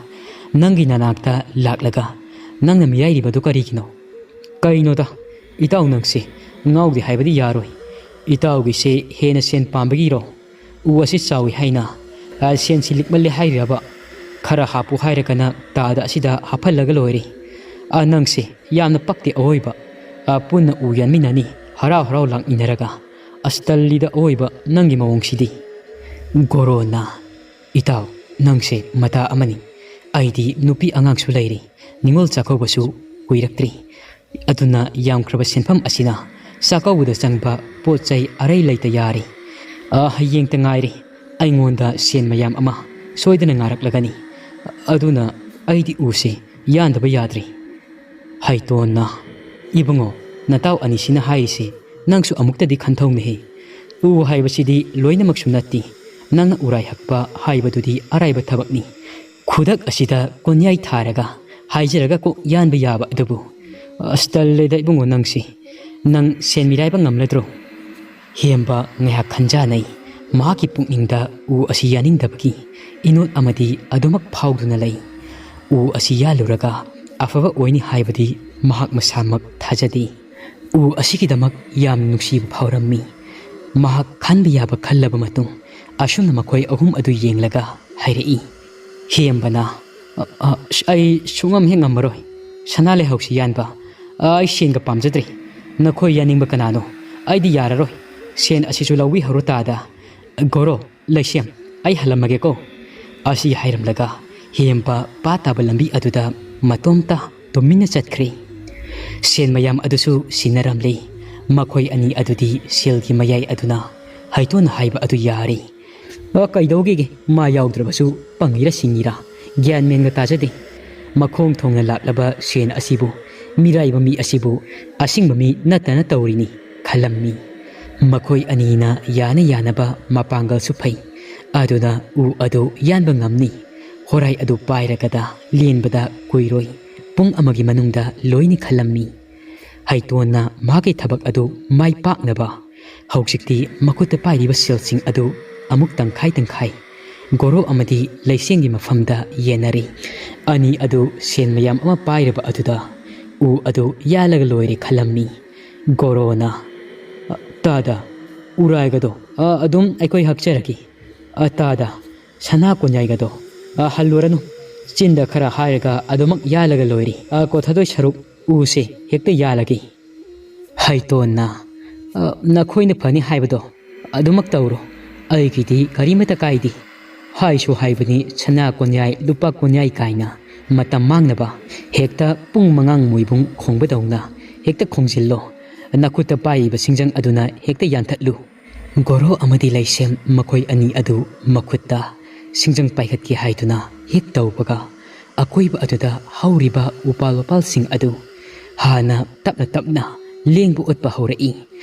ꯅꯪꯒꯤ ꯅꯅꯥꯛꯇ ꯂꯥꯛꯂꯒ ꯅꯪꯅ ꯃꯤꯔꯥꯏꯔꯤꯕꯗꯨ ꯀꯔꯤꯒꯤꯅꯣ?" "ꯀꯩꯅꯣꯗ, ꯏꯇꯥꯎ ꯅꯪꯁꯦ ꯉꯥꯎꯗꯦ ꯍꯥꯏꯕꯗꯤ ꯌꯥꯔꯣꯏ꯫ ꯏꯇꯥꯎꯒꯤꯁꯦ ꯍꯦꯟꯅ ꯁꯦꯟ ꯄꯥꯝꯕꯒꯤꯔꯣ? ꯎ ꯑꯁꯤ ꯆꯥꯎꯏ ꯍꯥꯏꯅ, ꯑ, ꯁꯦꯟꯁꯤ ꯂꯤꯛꯃꯜꯂꯦ ꯍꯥꯏꯔꯤꯔꯕ? ꯈꯔ ꯍꯥꯞꯄꯨ ꯍꯥꯏꯔꯒꯅ ꯇꯥꯗ ꯑꯁꯤꯗ ꯍꯥꯞꯍꯜꯂꯒ ꯂꯣꯏꯔꯦ꯫ ꯑ, ꯅꯪꯁꯦ ꯌꯥꯝꯅ ꯄꯛꯇꯦ ꯑꯑꯣꯏꯕ꯫ ꯑ, ꯄꯨꯟꯅ ꯎ ꯌꯥꯟꯃꯤꯟꯅꯅꯤ, ꯍꯔꯥꯎ ꯍꯔꯥꯎ ꯂꯥꯛꯃꯤꯟꯅꯔꯒ꯫ ꯑꯁ, ꯇꯜꯂꯤꯗ ꯑꯑꯣꯏꯕ ꯅꯪꯒꯤ ꯃꯑꯣꯡꯁꯤꯗꯤ꯫" ꯒꯣꯔꯣꯅ, "ꯏꯇꯥꯎ, ꯅꯪꯁꯦ ꯃꯇꯥ ꯑꯃꯅꯤ꯫ ꯑꯩꯗꯤ ꯅꯨꯄꯤ ꯑꯉꯥꯡꯁꯨ ꯂꯩꯔꯤ, ꯅꯤꯉꯣꯜ ꯆꯥꯛꯀꯧꯕꯁꯨ ꯀꯨꯏꯔꯛꯇ꯭ꯔꯤ꯫ ꯑꯗꯨꯅ ꯌꯥꯝꯈ꯭ꯔꯕ ꯁꯦꯟꯐꯝ ꯑꯁꯤꯅ ꯆꯥꯛꯀꯧꯕꯗ ꯆꯪꯕ ꯄꯣꯠ ꯆꯩ ꯑꯔꯩ ꯂꯩꯇ ꯌꯥꯔꯦ꯫ ꯑ, ꯍꯌꯦꯡꯇ ꯉꯥꯏꯔꯦ꯫ ꯑꯩꯉꯣꯟꯗ ꯁꯦꯟ ꯃꯌꯥꯝ ꯑꯃ ꯁꯣꯏꯗꯅ ꯉꯥꯔꯛꯂꯒꯅꯤ꯫ ꯑꯗꯨꯅ ꯑꯩꯗꯤ ꯎꯁꯦ ꯌꯥꯟꯗꯕ ꯌꯥꯗ꯭ꯔꯦ꯫" ꯍꯩꯇꯣꯟꯅ, "ꯏꯕꯨꯡꯉꯣ, ꯅꯇꯥꯎ ꯑꯅꯤꯁꯤꯅ ꯍꯥꯏꯔꯤꯁꯦ ꯅꯪꯁꯨ ꯑꯃꯨꯛꯇꯗꯤ ꯈꯟꯊꯧꯅꯦꯍꯦ꯫ ꯎ ꯍꯥꯏꯕꯁꯤꯗꯤ ꯂꯣꯏꯅꯃꯛꯁꯨ ꯅꯠꯇꯦ꯫ ꯅꯪꯅ ꯎꯔꯥꯏ ꯍꯛꯄ ꯍꯥꯏꯕꯗꯨꯗꯤ ꯑꯔꯥꯏꯕ ꯊꯕꯛꯅꯤ꯫ ꯈꯨꯗꯛ ꯑꯁꯤꯗ ꯀꯣꯟꯌꯥꯏ ꯊꯥꯔꯒ ꯍꯥꯏꯖꯔꯒ ꯀꯣꯛ ꯌꯥꯟꯕ ꯌꯥꯕ ꯑꯗꯨꯕꯨ꯫ ꯑꯁ, ꯇꯜꯂꯦꯗ ꯏꯕꯨꯡꯉꯣ ꯅꯪꯁꯤ꯫ ꯅꯪ ꯁꯦꯟ ꯃꯤꯔꯥꯏꯕ ꯉꯝꯂꯗ꯭ꯔꯣ? ꯍꯦꯝꯕ ꯉꯥꯏꯍꯥꯛ ꯈꯟꯖꯥꯅꯩ꯫ ꯃꯍꯥꯛꯀꯤ ꯄꯨꯛꯅꯤꯡꯗ ꯎ ꯑꯁꯤ ꯌꯥꯅꯤꯡꯗꯕꯒꯤ ꯏꯅꯣꯠ ꯑꯃꯗꯤ ꯑꯗꯨꯃꯛ ꯐꯥꯎꯗꯨꯅ ꯂꯩ꯫ ꯎ ꯑꯁꯤ ꯌꯥꯜꯂꯨꯔꯒ ꯑꯐꯕ ꯑꯣꯏꯅꯤ ꯍꯥꯏꯕꯗꯤ ꯃꯍꯥꯛ ꯃꯁꯥꯃꯛ ꯊꯥꯖꯗꯦ꯫ ꯎ ꯑꯁꯤꯒꯤꯗꯃꯛ ꯌꯥꯝ ꯅꯨꯡꯁꯤꯕ ꯐꯥꯎꯔꯝꯃꯤ꯫ ꯃꯍꯥꯛ ꯈꯟꯕ ꯌꯥꯕ ꯈꯜꯂꯕ ꯃꯇꯨꯡ ꯑꯁꯨꯝꯅ ꯃꯈꯣꯏ ꯑꯍꯨꯝ ꯑꯗꯨ ꯌꯦꯡꯂꯒ ꯍꯥꯏꯔꯛꯏ꯫ ꯍꯦꯝꯕꯅ, "ꯑ, ꯑ, ꯑꯩ ꯁꯨꯡꯉꯝ ꯍꯦꯛ ꯉꯝꯃꯔꯣꯏ꯫ ꯁꯅꯥ ꯂꯩꯍꯧꯁꯤ ꯌꯥꯟꯕ꯫ ꯑ, ꯑꯩ ꯁꯦꯟꯒ ꯄꯥꯝꯖꯗ꯭ꯔꯦ꯫ ꯅꯈꯣꯏ ꯌꯥꯅꯤꯡꯕ ꯀꯅꯥꯅꯣ? ꯑꯩꯗꯤ ꯌꯥꯔꯔꯣꯏ꯫ ꯁꯦꯟ ꯑꯁꯤꯁꯨ ꯂꯧꯕꯤꯍꯧꯔꯣ ꯇꯥꯗ꯫ ꯒꯣꯔꯣ, ꯂꯩꯁꯦꯝ, ꯑꯩ ꯍꯜꯂꯝꯃꯒꯦꯀꯣ꯫" ꯑꯁꯤ ꯍꯥꯏꯔꯝꯂꯒ ꯍꯦꯝꯕ ꯄꯥ ꯇꯥꯕ ꯂꯝꯕꯤ ꯑꯗꯨꯗ ꯃꯇꯣꯝꯇ ꯇꯨꯃꯤꯟꯅ ꯆꯠꯈ꯭ꯔꯦ꯫ ꯁꯦꯟ ꯃꯌꯥꯝ ꯑꯗꯨꯁꯨ ꯁꯤꯟꯅꯔꯝꯂꯦ꯫ ꯃꯈꯣꯏ ꯑꯅꯤ ꯑꯗꯨꯗꯤ ꯁꯦꯜꯒꯤ ꯃꯌꯥꯏ ꯑꯗꯨꯅ ꯍꯩꯇꯣꯟꯅ ꯍꯥꯏꯕ ꯑꯗꯨ ꯌꯥꯔꯦ꯫ "ꯑ, ꯀꯩꯗꯧꯒꯦꯒꯦ? ꯃꯥ ꯌꯥꯎꯗ꯭ꯔꯕꯁꯨ ꯄꯪꯉꯤꯔ ꯁꯤꯡꯉꯤꯔ? ꯒ꯭ꯌꯥꯟ ꯃꯦꯟꯒ ꯇꯥꯖꯗꯦ꯫ ꯃꯈꯣꯡ ꯊꯣꯡꯅ ꯂꯥꯛꯂꯕ ꯁꯦꯟ ꯑꯁꯤꯕꯨ, ꯃꯤꯔꯥꯏꯕ ꯃꯤ ꯑꯁꯤꯕꯨ ꯑꯁꯤꯡꯕ ꯃꯤ ꯅꯠꯇꯅ ꯇꯧꯔꯤꯅꯤ" ꯈꯜꯂꯝꯃꯤ꯫ ꯃꯈꯣꯏ ꯑꯅꯤꯅ ꯌꯥꯅ ꯌꯥꯅꯕ ꯃꯄꯥꯡꯒꯜꯁꯨ ꯐꯩ꯫ ꯑꯗꯨꯅ ꯎ ꯑꯗꯨ ꯌꯥꯟꯕ ꯉꯝꯅꯤ꯫ ꯍꯣꯔꯥꯏ ꯑꯗꯨ ꯄꯥꯏꯔꯒꯗ ꯂꯦꯟꯕꯗ ꯀꯨꯏꯔꯣꯏ꯫ ꯄꯨꯡ ꯑꯃꯒꯤ ꯃꯅꯨꯡꯗ ꯂꯣꯏꯅꯤ ꯈꯜꯂꯝꯃꯤ꯫ ꯍꯩꯇꯣꯟꯅ ꯃꯍꯥꯛꯀꯤ ꯊꯕꯛ ꯑꯗꯨ ꯃꯥꯏ ꯄꯥꯛꯅꯕ ꯍꯧꯖꯤꯛꯇꯤ ꯃꯈꯨꯠꯇ ꯄꯥꯏꯔꯤꯕ ꯁꯦꯜꯁꯤꯡ ꯑꯗꯨ ꯑꯃꯨꯛ ꯇꯪꯈꯥꯏ ꯇꯪꯈꯥꯏ ꯒꯣꯔꯣ ꯑꯃꯗꯤ ꯂꯩꯁꯦꯡꯒꯤ ꯃꯐꯝꯗ ꯌꯦꯟꯅꯔꯤ꯫ ꯑꯅꯤ ꯑꯗꯨ ꯁꯦꯟ ꯃꯌꯥꯝ ꯑꯃ ꯄꯥꯏꯔꯕ ꯑꯗꯨꯗ ꯎ ꯑꯗꯨ ꯌꯥꯜꯂꯒ ꯂꯣꯏꯔꯦ ꯈꯜꯂꯝꯃꯤ꯫ ꯒꯣꯔꯣꯅ, "ꯇꯥꯗ, ꯎꯔꯥꯏꯒꯗꯣ, ꯑ, ꯑꯗꯨꯝ ꯑꯩꯈꯣꯏ ꯍꯛꯆꯔꯒꯦ꯫ ꯑ, ꯇꯥꯗ, ꯁꯅꯥ ꯀꯣꯟꯌꯥꯏꯒꯗꯣ, ꯑ, ꯍꯜꯂꯨꯔꯅꯨ꯫ ꯆꯤꯟꯗ ꯈꯔ ꯍꯥꯏꯔꯒ ꯑꯗꯨꯃꯛ ꯌꯥꯜꯂꯒ ꯂꯣꯏꯔꯦ꯫ ꯑ, ꯀꯣꯊꯗꯣꯏ ꯁꯔꯨꯛ ꯎꯁꯦ ꯍꯦꯛꯇ ꯌꯥꯜꯂꯒꯦ꯫" ꯍꯩꯇꯣꯟꯅ, "ꯑ, ꯅꯈꯣꯏꯅ ꯐꯅꯤ ꯍꯥꯏꯕꯗꯣ ꯑꯗꯨꯃꯛ ꯇꯧꯔꯣ꯫ ꯑꯩꯒꯤꯗꯤ ꯀꯔꯤꯃꯇ ꯀꯥꯏꯗꯦ꯫ ꯍꯥꯏꯁꯨ ꯍꯥꯏꯕꯅꯤ, ꯁꯅꯥ ꯀꯣꯟꯌꯥꯏ, ꯂꯨꯄꯥ ꯀꯣꯟꯌꯥꯏ ꯀꯥꯏꯅ ꯃꯇꯝ ꯃꯥꯡꯅꯕ ꯍꯦꯛꯇ ꯄꯨꯡ ꯃꯉꯥꯡ ꯃꯣꯏꯕꯨꯡ ꯈꯣꯡꯕꯗꯧꯅ ꯍꯦꯛꯇ ꯈꯣꯡꯖꯤꯜꯂꯣ꯫ ꯅꯈꯨꯠꯇ ꯄꯥꯏꯔꯤꯕ ꯁꯤꯡꯖꯪ ꯑꯗꯨꯅ ꯍꯦꯛꯇ ꯌꯥꯟꯊꯠꯂꯨ꯫" ꯒꯣꯔꯣ ꯑꯃꯗꯤ ꯂꯩꯁꯦꯝ ꯃꯈꯣꯏ ꯑꯅꯤ ꯑꯗꯨ ꯃꯈꯨꯠꯇ ꯁꯤꯡꯖꯪ ꯄꯥꯏꯈꯠꯀꯦ ꯍꯥꯏꯗꯨꯅ ꯍꯦꯛ ꯇꯧꯕꯒ, ꯑꯀꯣꯏꯕ ꯑꯗꯨꯗ ꯍꯧꯔꯤꯕ ꯎꯄꯥꯜ ꯋꯥꯄꯥꯜꯁꯤꯡ ꯑꯗꯨ ꯍꯥꯟꯅ ꯇꯞꯅ ꯇꯞꯅ ꯂꯦꯡꯕ ꯑꯣꯠꯄ ꯍꯧꯔꯛꯏ꯫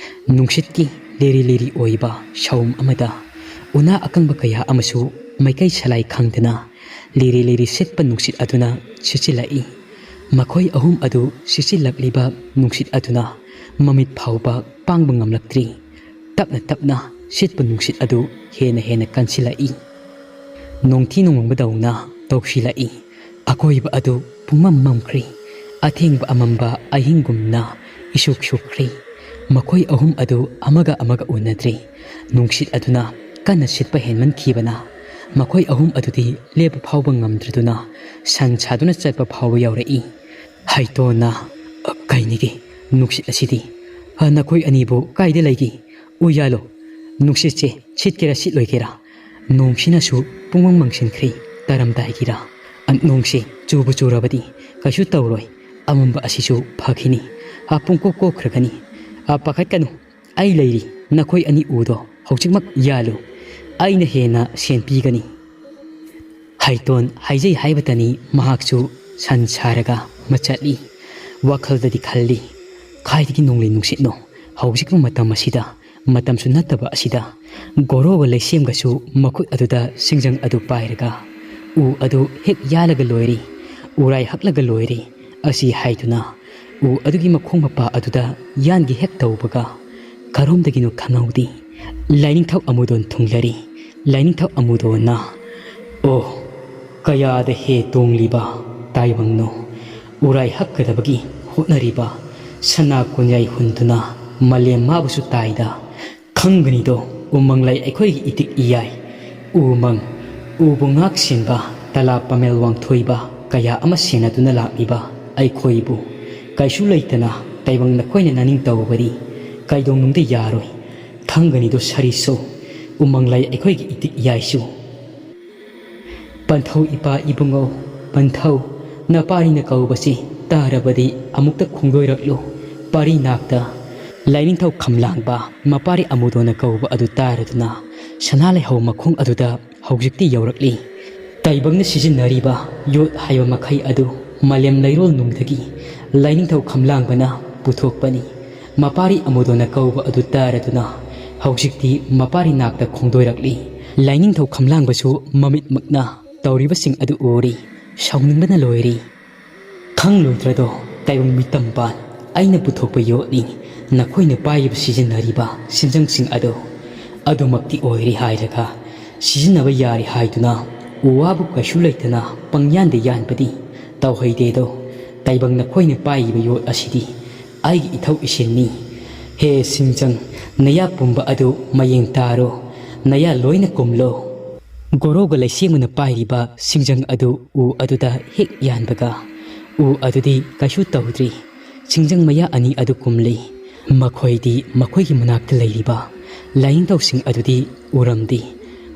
ꯅꯨꯡꯁꯤꯠꯀꯤ ꯂꯤꯔꯤ ꯂꯤꯔꯤ ꯑꯣꯏꯕ ꯁꯥꯎꯝ ꯑꯃꯗ ꯎꯅꯥ ꯑꯀꯪꯕ ꯀꯌꯥ ꯑꯃꯁꯨ ꯃꯥꯏꯀꯩ ꯁꯂꯥꯏ ꯈꯪꯗꯅ ꯂꯤꯔꯤ ꯂꯤꯔꯤ ꯁꯤꯠꯄ ꯅꯨꯡꯁꯤꯠ ꯑꯗꯨꯅ ꯁꯤꯠꯆꯤꯜꯂꯛꯏ꯫ ꯃꯈꯣꯏ ꯑꯍꯨꯝ ꯑꯗꯨ ꯁꯤꯠꯆꯤꯜꯂꯛꯂꯤꯕ ꯅꯨꯡꯁꯤꯠ ꯑꯗꯨꯅ ꯃꯃꯤꯠ ꯐꯥꯎꯕ ꯄꯥꯡꯕ ꯉꯝꯂꯛꯇ꯭ꯔꯤ꯫ ꯇꯞꯅ ꯇꯞꯅ ꯁꯤꯠꯄ ꯅꯨꯡꯁꯤꯠ ꯑꯗꯨ ꯍꯦꯟꯅ ꯍꯦꯟꯅ ꯀꯟꯁꯤꯜꯂꯛꯏ꯫ ꯅꯣꯡꯊꯤ ꯅꯣꯡꯃꯪꯕꯗꯧꯅ ꯇꯧꯁꯤꯜꯂꯛꯏ꯫ ꯑꯀꯣꯏꯕ ꯑꯗꯨ ꯄꯨꯡꯃꯝ ꯃꯝꯈ꯭ꯔꯦ꯫ ꯑꯊꯦꯡꯕ ꯑꯃꯝꯕ ꯑꯍꯤꯡꯒꯨꯝꯅ ꯏꯁꯨꯛ ꯁꯨꯛꯈ꯭ꯔꯦ꯫ ꯃꯈꯣꯏ ꯑꯍꯨꯝ ꯑꯗꯨ ꯑꯃꯒ ꯑꯃꯒ ꯎꯅꯗ꯭ꯔꯦ꯫ ꯅꯨꯡꯁꯤꯠ ꯑꯗꯨꯅ ꯀꯟꯅ ꯁꯤꯠꯄ ꯍꯦꯟꯃꯟꯈꯤꯕꯅ ꯃꯈꯣꯏ ꯑꯍꯨꯝ ꯑꯗꯨꯗꯤ ꯂꯦꯞꯄ ꯐꯥꯎꯕ ꯉꯝꯗ꯭ꯔꯗꯨꯅ ꯁꯟ ꯁꯥꯗꯨꯅ ꯆꯠꯄ ꯐꯥꯎꯕ ꯌꯥꯎꯔꯛꯏ꯫ ꯍꯥꯏꯇꯣꯟꯅ, "ꯀꯩꯅꯤꯒꯦ ꯅꯨꯡꯁꯤꯠ ꯑꯁꯤꯗꯤ? ꯍ, ꯅꯈꯣꯏ ꯑꯅꯤꯕꯨ ꯀꯥꯏꯗ ꯂꯩꯒꯦ? ꯎ ꯌꯥꯜꯂꯣ꯫ ꯅꯨꯡꯁꯤꯠꯁꯦ ꯁꯤꯠꯀꯦꯔꯥ ꯁꯤꯠꯂꯣꯏꯒꯦꯔꯥ? ꯅꯣꯡꯁꯤꯅꯁꯨ ꯄꯨꯡꯃꯪ ꯃꯪꯁꯤꯟꯈ꯭ꯔꯦ꯫ ꯇꯥꯔꯝꯗꯥꯏꯒꯤꯔꯥ? ꯑ, ꯅꯣꯡꯁꯦ ꯆꯨꯕꯨ ꯆꯨꯔꯕꯗꯤ ꯀꯩꯁꯨ ꯇꯧꯔꯣꯏ꯫ ꯑꯃꯝꯕ ꯑꯁꯤꯁꯨ ꯐꯈꯤꯅꯤ꯫ ꯑ, ꯄꯨꯡꯀꯣꯛ ꯀꯣꯛꯈ꯭ꯔꯒꯅꯤ꯫ ꯑ, ꯄꯥꯈꯠꯀꯅꯨ꯫ ꯑꯩ ꯂꯩꯔꯤ꯫ ꯅꯈꯣꯏ ꯑꯅꯤ ꯎꯗꯣ ꯍꯧꯖꯤꯛꯃꯛ ꯌꯥꯜꯂꯨ꯫ ꯑꯩꯅ ꯍꯦꯟꯅ ꯁꯦꯟ ꯄꯤꯒꯅꯤ꯫" ꯍꯥꯏꯇꯣꯟ ꯍꯥꯏꯖꯩ ꯍꯥꯏꯕꯇꯅꯤ ꯃꯍꯥꯛꯁꯨ ꯁꯟ ꯁꯥꯔꯒ ꯃꯆꯠꯂꯤ꯫ ꯋꯥꯈꯜꯗꯗꯤ ꯈꯜꯂꯤ, "ꯈꯥꯏꯗꯒꯤ ꯅꯣꯡꯂꯩ ꯅꯨꯡꯁꯤꯠꯅꯣ ꯍꯧꯖꯤꯛꯀꯤ ꯃꯇꯝ ꯑꯁꯤꯗ, ꯃꯇꯝꯁꯨ ꯅꯠꯇꯕ ꯑꯁꯤꯗ?" ꯒꯣꯔꯣꯒ ꯂꯩꯁꯦꯝꯒꯁꯨ ꯃꯈꯨꯠ ꯑꯗꯨꯗ ꯁꯤꯡꯖꯪ ꯑꯗꯨ ꯄꯥꯏꯔꯒ, "ꯎ ꯑꯗꯨ ꯍꯦꯛ ꯌꯥꯜꯂꯒ ꯂꯣꯏꯔꯦ, ꯎꯔꯥꯏ ꯍꯛꯂꯒ ꯂꯣꯏꯔꯦ" ꯑꯁꯤ ꯍꯥꯏꯗꯨꯅ ꯎ ꯑꯗꯨꯒꯤ ꯃꯈꯣꯡ ꯃꯄꯥ ꯑꯗꯨꯗ ꯌꯥꯟꯒꯦ ꯍꯦꯛ ꯇꯧꯕꯒ, ꯀꯔꯣꯝꯗꯒꯤꯅꯣ ꯈꯪꯍꯧꯗꯦ, ꯂꯥꯏꯅꯤꯡꯊꯧ ꯑꯃꯨꯗꯣꯟ ꯊꯨꯡꯂꯔꯤ꯫ ꯂꯥꯏꯅꯤꯡꯊꯧ ꯑꯃꯨꯗꯣꯟꯅ, "ꯑꯣ, ꯀꯌꯥꯗ ꯍꯦ ꯇꯣꯡꯂꯤꯕ ꯇꯥꯏꯕꯪꯅꯣ, ꯎꯔꯥꯏ ꯍꯛꯀꯗꯕꯒꯤ ꯍꯣꯠꯅꯔꯤꯕ ꯁꯅꯥ ꯀꯣꯟꯌꯥꯏ ꯍꯨꯟꯗꯨꯅ ꯃꯥꯂꯦꯝ ꯃꯥꯕꯨꯁꯨ ꯇꯥꯏꯗ꯫ ꯈꯪꯒꯅꯤꯗꯣ ꯎꯃꯪꯂꯥꯏ ꯑꯩꯈꯣꯏꯒꯤ ꯏꯇꯤꯛ ꯏꯌꯥꯏ, ꯎꯃꯪ, ꯎꯕꯨ ꯉꯥꯛ ꯁꯦꯟꯕ ꯇꯂꯥ ꯄꯥꯃꯦꯜ ꯋꯥꯡꯊꯣꯏꯕ ꯀꯌꯥ ꯑꯃ ꯁꯦꯟꯅꯗꯨꯅ ꯂꯥꯛꯂꯤꯕ ꯑꯩꯈꯣꯏꯕꯨ ꯀꯩꯁꯨ ꯂꯩꯇꯅ ꯇꯥꯏꯕꯪ ꯅꯈꯣꯏꯅ ꯅꯅꯤꯡ ꯇꯧꯕꯗꯤ ꯀꯩꯗꯧꯅꯨꯡꯗ ꯌꯥꯔꯣꯏ꯫ ꯈꯪꯒꯅꯤꯗꯣ ꯁꯥꯔꯤꯁꯨ, ꯎꯃꯪꯂꯥꯏ ꯑꯩꯈꯣꯏꯒꯤ ꯏꯇꯤꯛ ꯏꯌꯥꯏꯁꯨ꯫" ꯄꯟꯊꯧ ꯏꯄꯥ ꯏꯕꯨꯡꯉꯣ, ꯄꯟꯊꯧ, ꯅꯄꯥꯔꯤꯅ ꯀꯧꯕꯁꯤ ꯇꯥꯔꯕꯗꯤ ꯑꯃꯨꯛꯇ ꯈꯣꯡꯗꯣꯏꯔꯛꯂꯨ꯫ ꯄꯥꯔꯤ ꯅꯥꯛꯇ ꯂꯥꯏꯅꯤꯡꯊꯧ ꯈꯝꯂꯥꯡꯕ ꯃꯄꯥꯔꯤ ꯑꯃꯨꯗꯣꯅ ꯀꯧꯕ ꯑꯗꯨ ꯇꯥꯔꯗꯨꯅ ꯁꯅꯥ ꯂꯩꯍꯧ ꯃꯈꯣꯡ ꯑꯗꯨꯗ ꯍꯧꯖꯤꯛꯇꯤ ꯌꯧꯔꯛꯂꯤ꯫ ꯇꯥꯏꯕꯪꯅ ꯁꯤꯖꯤꯟꯅꯔꯤꯕ ꯌꯣꯠ ꯍꯥꯏꯕ ꯃꯈꯩ ꯑꯗꯨ ꯃꯥꯂꯦꯝ ꯂꯩꯔꯣꯜ ꯅꯨꯡꯗꯒꯤ ꯂꯥꯏꯅꯤꯡꯊꯧ ꯈꯝꯂꯥꯡꯕꯅ ꯄꯨꯊꯣꯛꯄꯅꯤ꯫ ꯃꯄꯥꯔꯤ ꯑꯃꯨꯗꯣꯅ ꯀꯧꯕ ꯑꯗꯨ ꯇꯥꯔꯗꯨꯅ ꯍꯧꯖꯤꯛꯇꯤ ꯃꯄꯥꯔꯤ ꯅꯥꯛꯇ ꯈꯣꯡꯗꯣꯏꯔꯛꯂꯤ꯫ ꯂꯥꯏꯅꯤꯡꯊꯧ ꯈꯝꯂꯥꯡꯕꯁꯨ ꯃꯃꯤꯠꯃꯛꯅ ꯇꯧꯔꯤꯕꯁꯤꯡ ꯑꯗꯨ ꯎꯔꯤ꯫ ꯁꯥꯎꯅꯤꯡꯕꯅ ꯂꯣꯏꯔꯤ꯫ "ꯈꯪꯂꯣꯏꯗ꯭ꯔꯗꯣ, ꯇꯥꯏꯕꯪ ꯃꯤꯇꯝ ꯄꯥꯟ, ꯑꯩꯅ ꯄꯨꯊꯣꯛꯄ ꯌꯣꯠꯅꯤ꯫ ꯅꯈꯣꯏꯅ ꯄꯥꯏꯔꯤꯕ, ꯁꯤꯖꯤꯟꯅꯔꯤꯕ ꯁꯤꯟꯖꯪꯁꯤꯡ ꯑꯗꯣ ꯑꯗꯨꯃꯛꯇꯤ ꯑꯣꯏꯔꯦ ꯍꯥꯏꯔꯒ, ꯁꯤꯖꯤꯟꯅꯕ ꯌꯥꯔꯦ ꯍꯥꯏꯗꯨꯅ ꯎ ꯋꯥꯕꯨ ꯀꯩꯁꯨ ꯂꯩꯇꯅ ꯄꯪꯌꯥꯟꯗ ꯌꯥꯟꯕꯗꯤ ꯇꯧꯍꯩꯗꯦꯗꯣ꯫ ꯇꯥꯏꯕꯪ, ꯅꯈꯣꯏꯅ ꯄꯥꯏꯔꯤꯕ ꯌꯣꯠ ꯑꯁꯤꯗꯤ ꯑꯩꯒꯤ ꯏꯊꯧ ꯏꯁꯤꯟꯅꯤ꯫ ꯍꯦ ꯁꯤꯡꯖꯪ, ꯅꯌꯥ ꯄꯨꯝꯕ ꯑꯗꯨ ꯃꯌꯦꯡ ꯇꯥꯔꯣ, ꯅꯌꯥ ꯂꯣꯏꯅ ꯀꯨꯝꯂꯣ꯫" ꯒꯣꯔꯣꯒ ꯂꯩꯁꯦꯝꯒꯅ ꯄꯥꯏꯔꯤꯕ ꯁꯤꯡꯖꯪ ꯑꯗꯨ ꯎ ꯑꯗꯨꯗ ꯍꯦꯛ ꯌꯥꯟꯕꯒ, ꯎ ꯑꯗꯨꯗꯤ ꯀꯩꯁꯨ ꯇꯧꯗ꯭ꯔꯤ꯫ ꯁꯤꯡꯖꯪ ꯃꯌꯥ ꯑꯅꯤ ꯑꯗꯨ ꯀꯨꯝꯂꯤ꯫ ꯃꯈꯣꯏꯗꯤ ꯃꯈꯣꯏꯒꯤ ꯃꯅꯥꯛꯇ ꯂꯩꯔꯤꯕ ꯂꯥꯏꯅꯤꯡꯊꯧꯁꯤꯡ ꯑꯗꯨꯗꯤ ꯎꯔꯝꯗꯦ꯫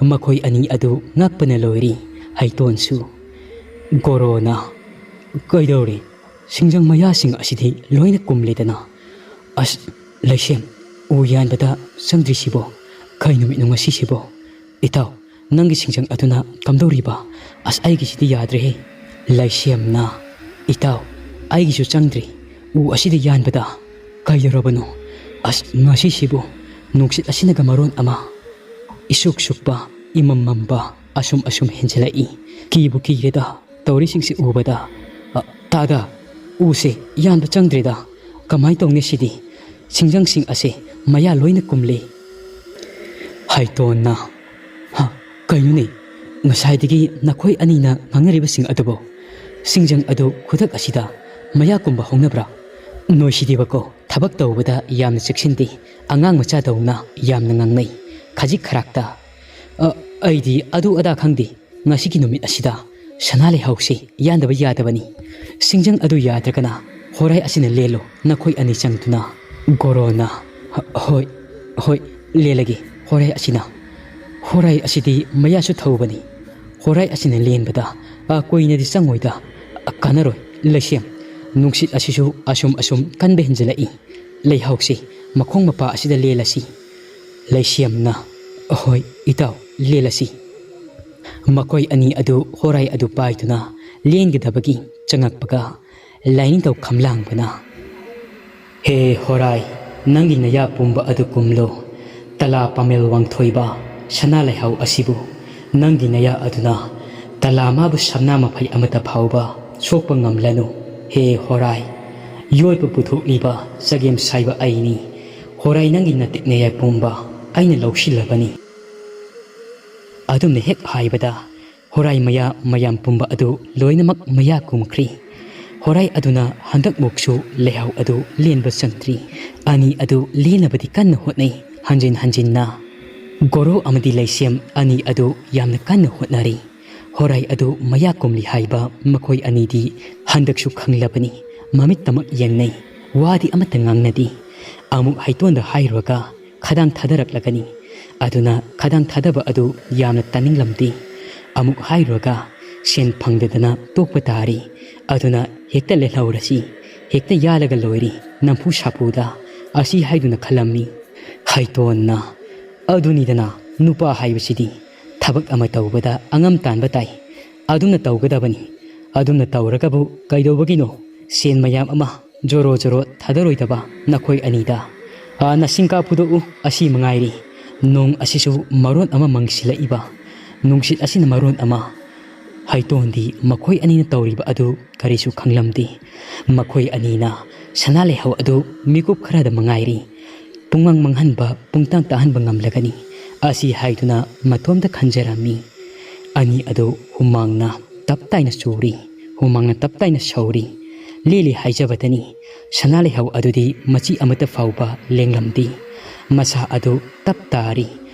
ꯃꯈꯣꯏ ꯑꯅꯤ ꯑꯗꯨ ꯉꯛꯄꯅ ꯂꯣꯏꯔꯤ꯫ ꯍꯩꯇꯣꯟꯁꯨ꯫ ꯒꯣꯔꯣꯅ, "ꯀꯩꯗꯧꯔꯦ? ꯁꯤꯡꯖꯪ ꯃꯌꯥꯁꯤꯡ ꯑꯁꯤꯗꯤ ꯂꯣꯏꯅ ꯀꯨꯝꯂꯦꯗꯅ꯫ ꯑꯁ, ꯂꯩꯁꯦꯝ, ꯎ ꯌꯥꯟꯕꯗ ꯆꯪꯗ꯭ꯔꯤꯁꯤꯕꯣ? ꯀꯩ ꯅꯨꯃꯤꯠꯅꯣ ꯉꯁꯤꯁꯤꯕꯣ? ꯏꯇꯥꯎ, ꯅꯪꯒꯤ ꯁꯤꯡꯖꯪ ꯑꯗꯨꯅ ꯀꯝꯗꯧꯔꯤꯕ? ꯑꯁ, ꯑꯩꯒꯤꯁꯤꯗꯤ ꯌꯥꯗ꯭ꯔꯦꯍꯦ꯫" ꯂꯩꯁꯦꯝꯅ, "ꯏꯇꯥꯎ, ꯑꯩꯒꯤꯁꯨ ꯆꯪꯗ꯭ꯔꯤ꯫ ꯎ ꯑꯁꯤꯗ ꯌꯥꯟꯕꯗ ꯀꯩꯗꯧꯔꯕꯅꯣ? ꯑꯁ, ꯉꯁꯤꯁꯤꯕꯨ ꯅꯨꯡꯁꯤꯠ ꯑꯁꯤꯅꯒ ꯃꯔꯣꯟ ꯑꯃ ꯏꯁꯨꯛ ꯁꯨꯛꯄ, ꯏꯃꯝ ꯃꯝꯕ, ꯑꯁꯨꯝ ꯑꯁꯨꯝ ꯍꯦꯟꯖꯤꯜꯂꯛꯏ꯫ ꯀꯤꯕꯨ ꯀꯤꯔꯦꯗ ꯇꯧꯔꯤꯁꯤꯡꯁꯤ ꯎꯕꯗ꯫ ꯑ, ꯇꯥꯗ, ꯎꯁꯦ ꯌꯥꯟꯕ ꯆꯪꯗ꯭ꯔꯦꯗ꯫ ꯀꯃꯥꯏ ꯇꯧꯅꯤ ꯁꯤꯗꯤ? ꯁꯤꯡꯖꯪꯁꯤꯡ ꯑꯁꯦ ꯃꯌꯥ ꯂꯣꯏꯅ ꯀꯨꯝꯂꯦ꯫" ꯍꯩꯇꯣꯟꯅ, "ꯍ, ꯀꯩꯅꯣꯅꯦ? ꯉꯁꯥꯏꯗꯒꯤ ꯅꯈꯣꯏ ꯑꯅꯤꯅ ꯉꯥꯡꯅꯔꯤꯕꯁꯤꯡ ꯑꯗꯨꯕꯨ? ꯁꯤꯡꯖꯪ ꯑꯗꯨ ꯈꯨꯗꯛ ꯑꯁꯤꯗ ꯃꯌꯥ ꯀꯨꯝꯕ ꯍꯧꯅꯕ꯭ꯔꯥ? ꯅꯣꯏꯁꯤꯗꯤꯕꯀꯣ, ꯊꯕꯛ ꯇꯧꯕꯗ ꯌꯥꯝꯅ ꯆꯦꯛꯁꯤꯟꯗꯦ꯫ ꯑꯉꯥꯡ ꯃꯆꯥꯗꯧꯅ ꯌꯥꯝꯅ ꯉꯥꯡꯅꯩ, ꯈꯖꯤꯛ ꯈꯔꯥꯛꯇ꯫ ꯑ, ꯑꯩꯗꯤ ꯑꯗꯨ ꯑꯗꯥ ꯈꯪꯗꯦ꯫ ꯉꯁꯤꯒꯤ ꯅꯨꯃꯤꯠ ꯑꯁꯤꯗ ꯁꯅꯥ ꯂꯩꯍꯥꯎꯁꯤ ꯌꯥꯟꯗꯕ ꯌꯥꯗꯕꯅꯤ꯫ ꯁꯤꯡꯖꯪ ꯑꯗꯨ ꯌꯥꯗ꯭ꯔꯒꯅ ꯍꯣꯔꯥꯏ ꯑꯁꯤꯅ ꯂꯦꯜꯂꯣ, ꯅꯈꯣꯏ ꯑꯅꯤ ꯆꯪꯗꯨꯅ꯫" ꯒꯣꯔꯣꯅ, "ꯍ-, ꯍꯣꯏ, ꯍꯣꯏ, ꯂꯦꯜꯂꯒꯦ ꯍꯣꯔꯥꯏ ꯑꯁꯤꯅ꯫ ꯍꯣꯔꯥꯏ ꯑꯁꯤꯗꯤ ꯃꯌꯥꯁꯨ ꯊꯧꯕꯅꯤ꯫ ꯍꯣꯔꯥꯏ ꯑꯁꯤꯅ ꯂꯦꯟꯕꯗ, ꯑ, ꯀꯨꯏꯅꯗꯤ ꯆꯪꯉꯣꯏꯗ꯫ ꯑ, ꯀꯥꯟꯅꯔꯣꯏ, ꯂꯩꯁꯦꯝ꯫ ꯅꯨꯡꯁꯤꯠ ꯑꯁꯤꯁꯨ ꯑꯁꯨꯝ ꯑꯁꯨꯝ ꯀꯟꯕ ꯍꯦꯟꯖꯤꯜꯂꯛꯏ꯫ ꯂꯩꯍꯥꯎꯁꯤ ꯃꯈꯣꯡ ꯃꯄꯥ ꯑꯁꯤꯗ ꯂꯦꯜꯂꯁꯤ꯫" ꯂꯩꯁꯦꯝꯅ, "ꯍꯣꯏ, ꯏꯇꯥꯎ, ꯂꯦꯜꯂꯁꯤ꯫" ꯃꯈꯣꯏ ꯑꯅꯤ ꯑꯗꯨ ꯍꯣꯔꯥꯏ ꯑꯗꯨ ꯄꯥꯏꯗꯨꯅ ꯂꯦꯟꯒꯗꯕꯒꯤ ꯆꯪꯉꯛꯄꯒ, ꯂꯥꯏꯅꯤꯡꯊꯧ ꯈꯝꯂꯥꯡꯕꯅ, ꯍꯦ ꯍꯣꯔꯥꯏ, ꯅꯪꯒꯤ ꯅꯌꯥ ꯄꯨꯝꯕ ꯑꯗꯨ ꯀꯨꯝꯂꯨ꯫ ꯇꯂꯥ ꯄꯥꯃꯦꯜ ꯋꯥꯡꯊꯣꯏꯕ ꯁꯅꯥ ꯂꯩꯍꯥꯎ ꯑꯁꯤꯕꯨ ꯅꯪꯒꯤ ꯅꯌꯥ ꯑꯗꯨꯅ ꯇꯂꯥ ꯃꯥꯕꯨ ꯁꯅꯥ ꯃꯐꯩ ꯑꯃꯠꯇ ꯐꯥꯎꯕ ꯁꯣꯛꯄ ꯉꯝꯂꯅꯨ꯫ ꯍꯦ ꯍꯣꯔꯥꯏ, ꯌꯣꯠꯄ ꯄꯨꯊꯣꯛꯂꯤꯕ ꯆꯒꯦꯝ ꯁꯥꯏꯕ ꯑꯩꯅꯤ꯫ ꯍꯣꯔꯥꯏ, ꯅꯪꯒꯤ ꯅꯇꯤꯛ ꯅꯌꯥ ꯄꯨꯝꯕ ꯑꯩꯅ ꯂꯧꯁꯤꯜꯂꯕꯅꯤ꯫ ꯑꯗꯨꯝꯅ ꯍꯦꯛ ꯍꯥꯏꯕꯗ ꯍꯣꯔꯥꯏ ꯃꯌꯥ ꯃꯌꯥꯝ ꯄꯨꯝꯕ ꯑꯗꯨ ꯂꯣꯏꯅꯃꯛ ꯃꯌꯥ ꯀꯨꯝꯈ꯭ꯔꯤ꯫ ꯍꯣꯔꯥꯏ ꯑꯗꯨꯅ ꯍꯟꯗꯛꯃꯨꯛꯁꯨ ꯂꯩꯍꯥꯎ ꯑꯗꯨ ꯂꯦꯟꯕ ꯆꯟꯗ꯭ꯔꯤ꯫ ꯑꯅꯤ ꯑꯗꯨ ꯂꯦꯟꯅꯕꯗꯤ ꯀꯟꯅ ꯍꯣꯠꯅꯩ, ꯍꯟꯖꯤꯟ ꯍꯟꯖꯤꯟꯅ꯫ ꯒꯣꯔꯣ ꯑꯃꯗꯤ ꯂꯩꯁꯦꯝ ꯑꯅꯤ ꯑꯗꯨ ꯌꯥꯝꯅ ꯀꯟꯅ ꯍꯣꯠꯅꯔꯤ꯫ ꯍꯣꯔꯥꯏ ꯑꯗꯨ ꯃꯌꯥ ꯀꯨꯝꯂꯤ ꯍꯥꯏꯕ ꯃꯈꯣꯏ ꯑꯅꯤꯗꯤ ꯍꯟꯗꯛꯁꯨ ꯈꯪꯂꯕꯅꯤ꯫ ꯃꯃꯤꯠꯇꯃꯛ ꯌꯦꯡꯅꯩ, ꯋꯥꯗꯤ ꯑꯃꯠꯇ ꯉꯥꯡꯅꯗꯦ꯫ ꯑꯃꯨꯛ ꯍꯩꯇꯣꯟꯗ ꯍꯥꯏꯔꯨꯔꯒ ꯈꯗꯥꯡ ꯊꯥꯗꯔꯛꯂꯒꯅꯤ꯫ ꯑꯗꯨꯅ ꯈꯗꯥꯡ ꯊꯥꯗꯕ ꯑꯗꯨ ꯌꯥꯝꯅ ꯇꯥꯅꯤꯡꯂꯝꯗꯦ꯫ ꯑꯃꯨꯛ ꯍꯥꯏꯔꯨꯔꯒ ꯁꯦꯟ ꯐꯪꯗꯗꯅ ꯇꯣꯛꯄ ꯇꯥꯔꯤ꯫ ꯑꯗꯨꯅ ꯍꯦꯛꯇ ꯂꯦꯜꯍꯧꯔꯁꯤ, ꯍꯦꯛꯇ ꯌꯥꯜꯂꯒ ꯂꯣꯏꯔꯤ, ꯅꯝꯐꯨ ꯁꯥꯐꯨꯗ꯫ ꯑꯁꯤ ꯍꯥꯏꯗꯨꯅ ꯈꯜꯂꯝꯃꯤ ꯍꯩꯇꯣꯟꯅ꯫ ꯑꯗꯨꯅꯤꯗꯅ, ꯅꯨꯄꯥ ꯍꯥꯏꯕꯁꯤꯗꯤ ꯊꯕꯛ ꯑꯃ ꯇꯧꯕꯗ ꯑꯉꯝ ꯇꯥꯟꯕ ꯇꯥꯏ꯫ ꯑꯗꯨꯝꯅ ꯇꯧꯒꯗꯕꯅꯤ꯫ ꯑꯗꯨꯝꯅ ꯇꯧꯔꯒꯕꯨ ꯀꯩꯗꯧꯕꯒꯤꯅꯣ ꯁꯦꯟ ꯃꯌꯥꯝ ꯑꯃ ꯖꯣꯔꯣ ꯖꯣꯔꯣ ꯊꯥꯗꯔꯣꯏꯗꯕ ꯅꯈꯣꯏ ꯑꯅꯤꯗ? ꯑꯥ, ꯅꯁꯤꯡꯀꯥ ꯐꯨꯗꯣꯛꯎ, ꯑꯁꯤ ꯃꯉꯥꯏꯔꯤ꯫ ꯅꯣꯡ ꯑꯁꯤꯁꯨ ꯃꯔꯣꯟ ꯑꯃ ꯃꯪꯁꯤꯜꯂꯛꯏꯕ, ꯅꯨꯡꯁꯤꯠ ꯑꯁꯤꯅ ꯃꯔꯣꯟ ꯑꯃ꯫ ꯍꯩꯇꯣꯟꯗꯤ ꯃꯈꯣꯏ ꯑꯅꯤꯅ ꯇꯧꯔꯤꯕ ꯑꯗꯨ ꯀꯔꯤꯁꯨ ꯈꯪꯂꯝꯗꯦ꯫ ꯃꯈꯣꯏ ꯑꯅꯤꯅ ꯁꯅꯥ ꯂꯩꯍꯧ ꯑꯗꯨ ꯃꯤꯀꯨꯞ ꯈꯔꯗ ꯃꯉꯥꯏꯔꯤ꯫ ꯄꯨꯡꯃꯥꯡ ꯃꯥꯡꯍꯟꯕ, ꯄꯨꯡꯇꯥꯡ ꯇꯥꯍꯟꯕ ꯉꯝꯂꯒꯅꯤ꯫ ꯑꯁꯤ ꯍꯥꯏꯗꯨꯅ ꯃꯇꯣꯝꯇ ꯈꯟꯖꯔꯝꯃꯤ꯫ ꯑꯅꯤ ꯑꯗꯨ ꯍꯨꯃꯥꯡꯅ ꯇꯞ ꯇꯥꯏꯅ ꯆꯨꯔꯤ, ꯍꯨꯃꯥꯡꯅ ꯇꯞ ꯇꯥꯏꯅ ꯁꯧꯔꯤ꯫ ꯂꯦꯜꯂꯤ ꯍꯥꯏꯖꯕꯗꯅꯤ, ꯁꯅꯥ ꯂꯩꯍꯧ ꯑꯗꯨꯗꯤ ꯃꯆꯤ ꯑꯃꯠꯇ ꯐꯥꯎꯕ ꯂꯦꯡꯂꯝꯗꯦ꯫ ꯃꯁꯥ ꯑꯗꯨ ꯇꯞ ꯇꯥꯔꯤ꯫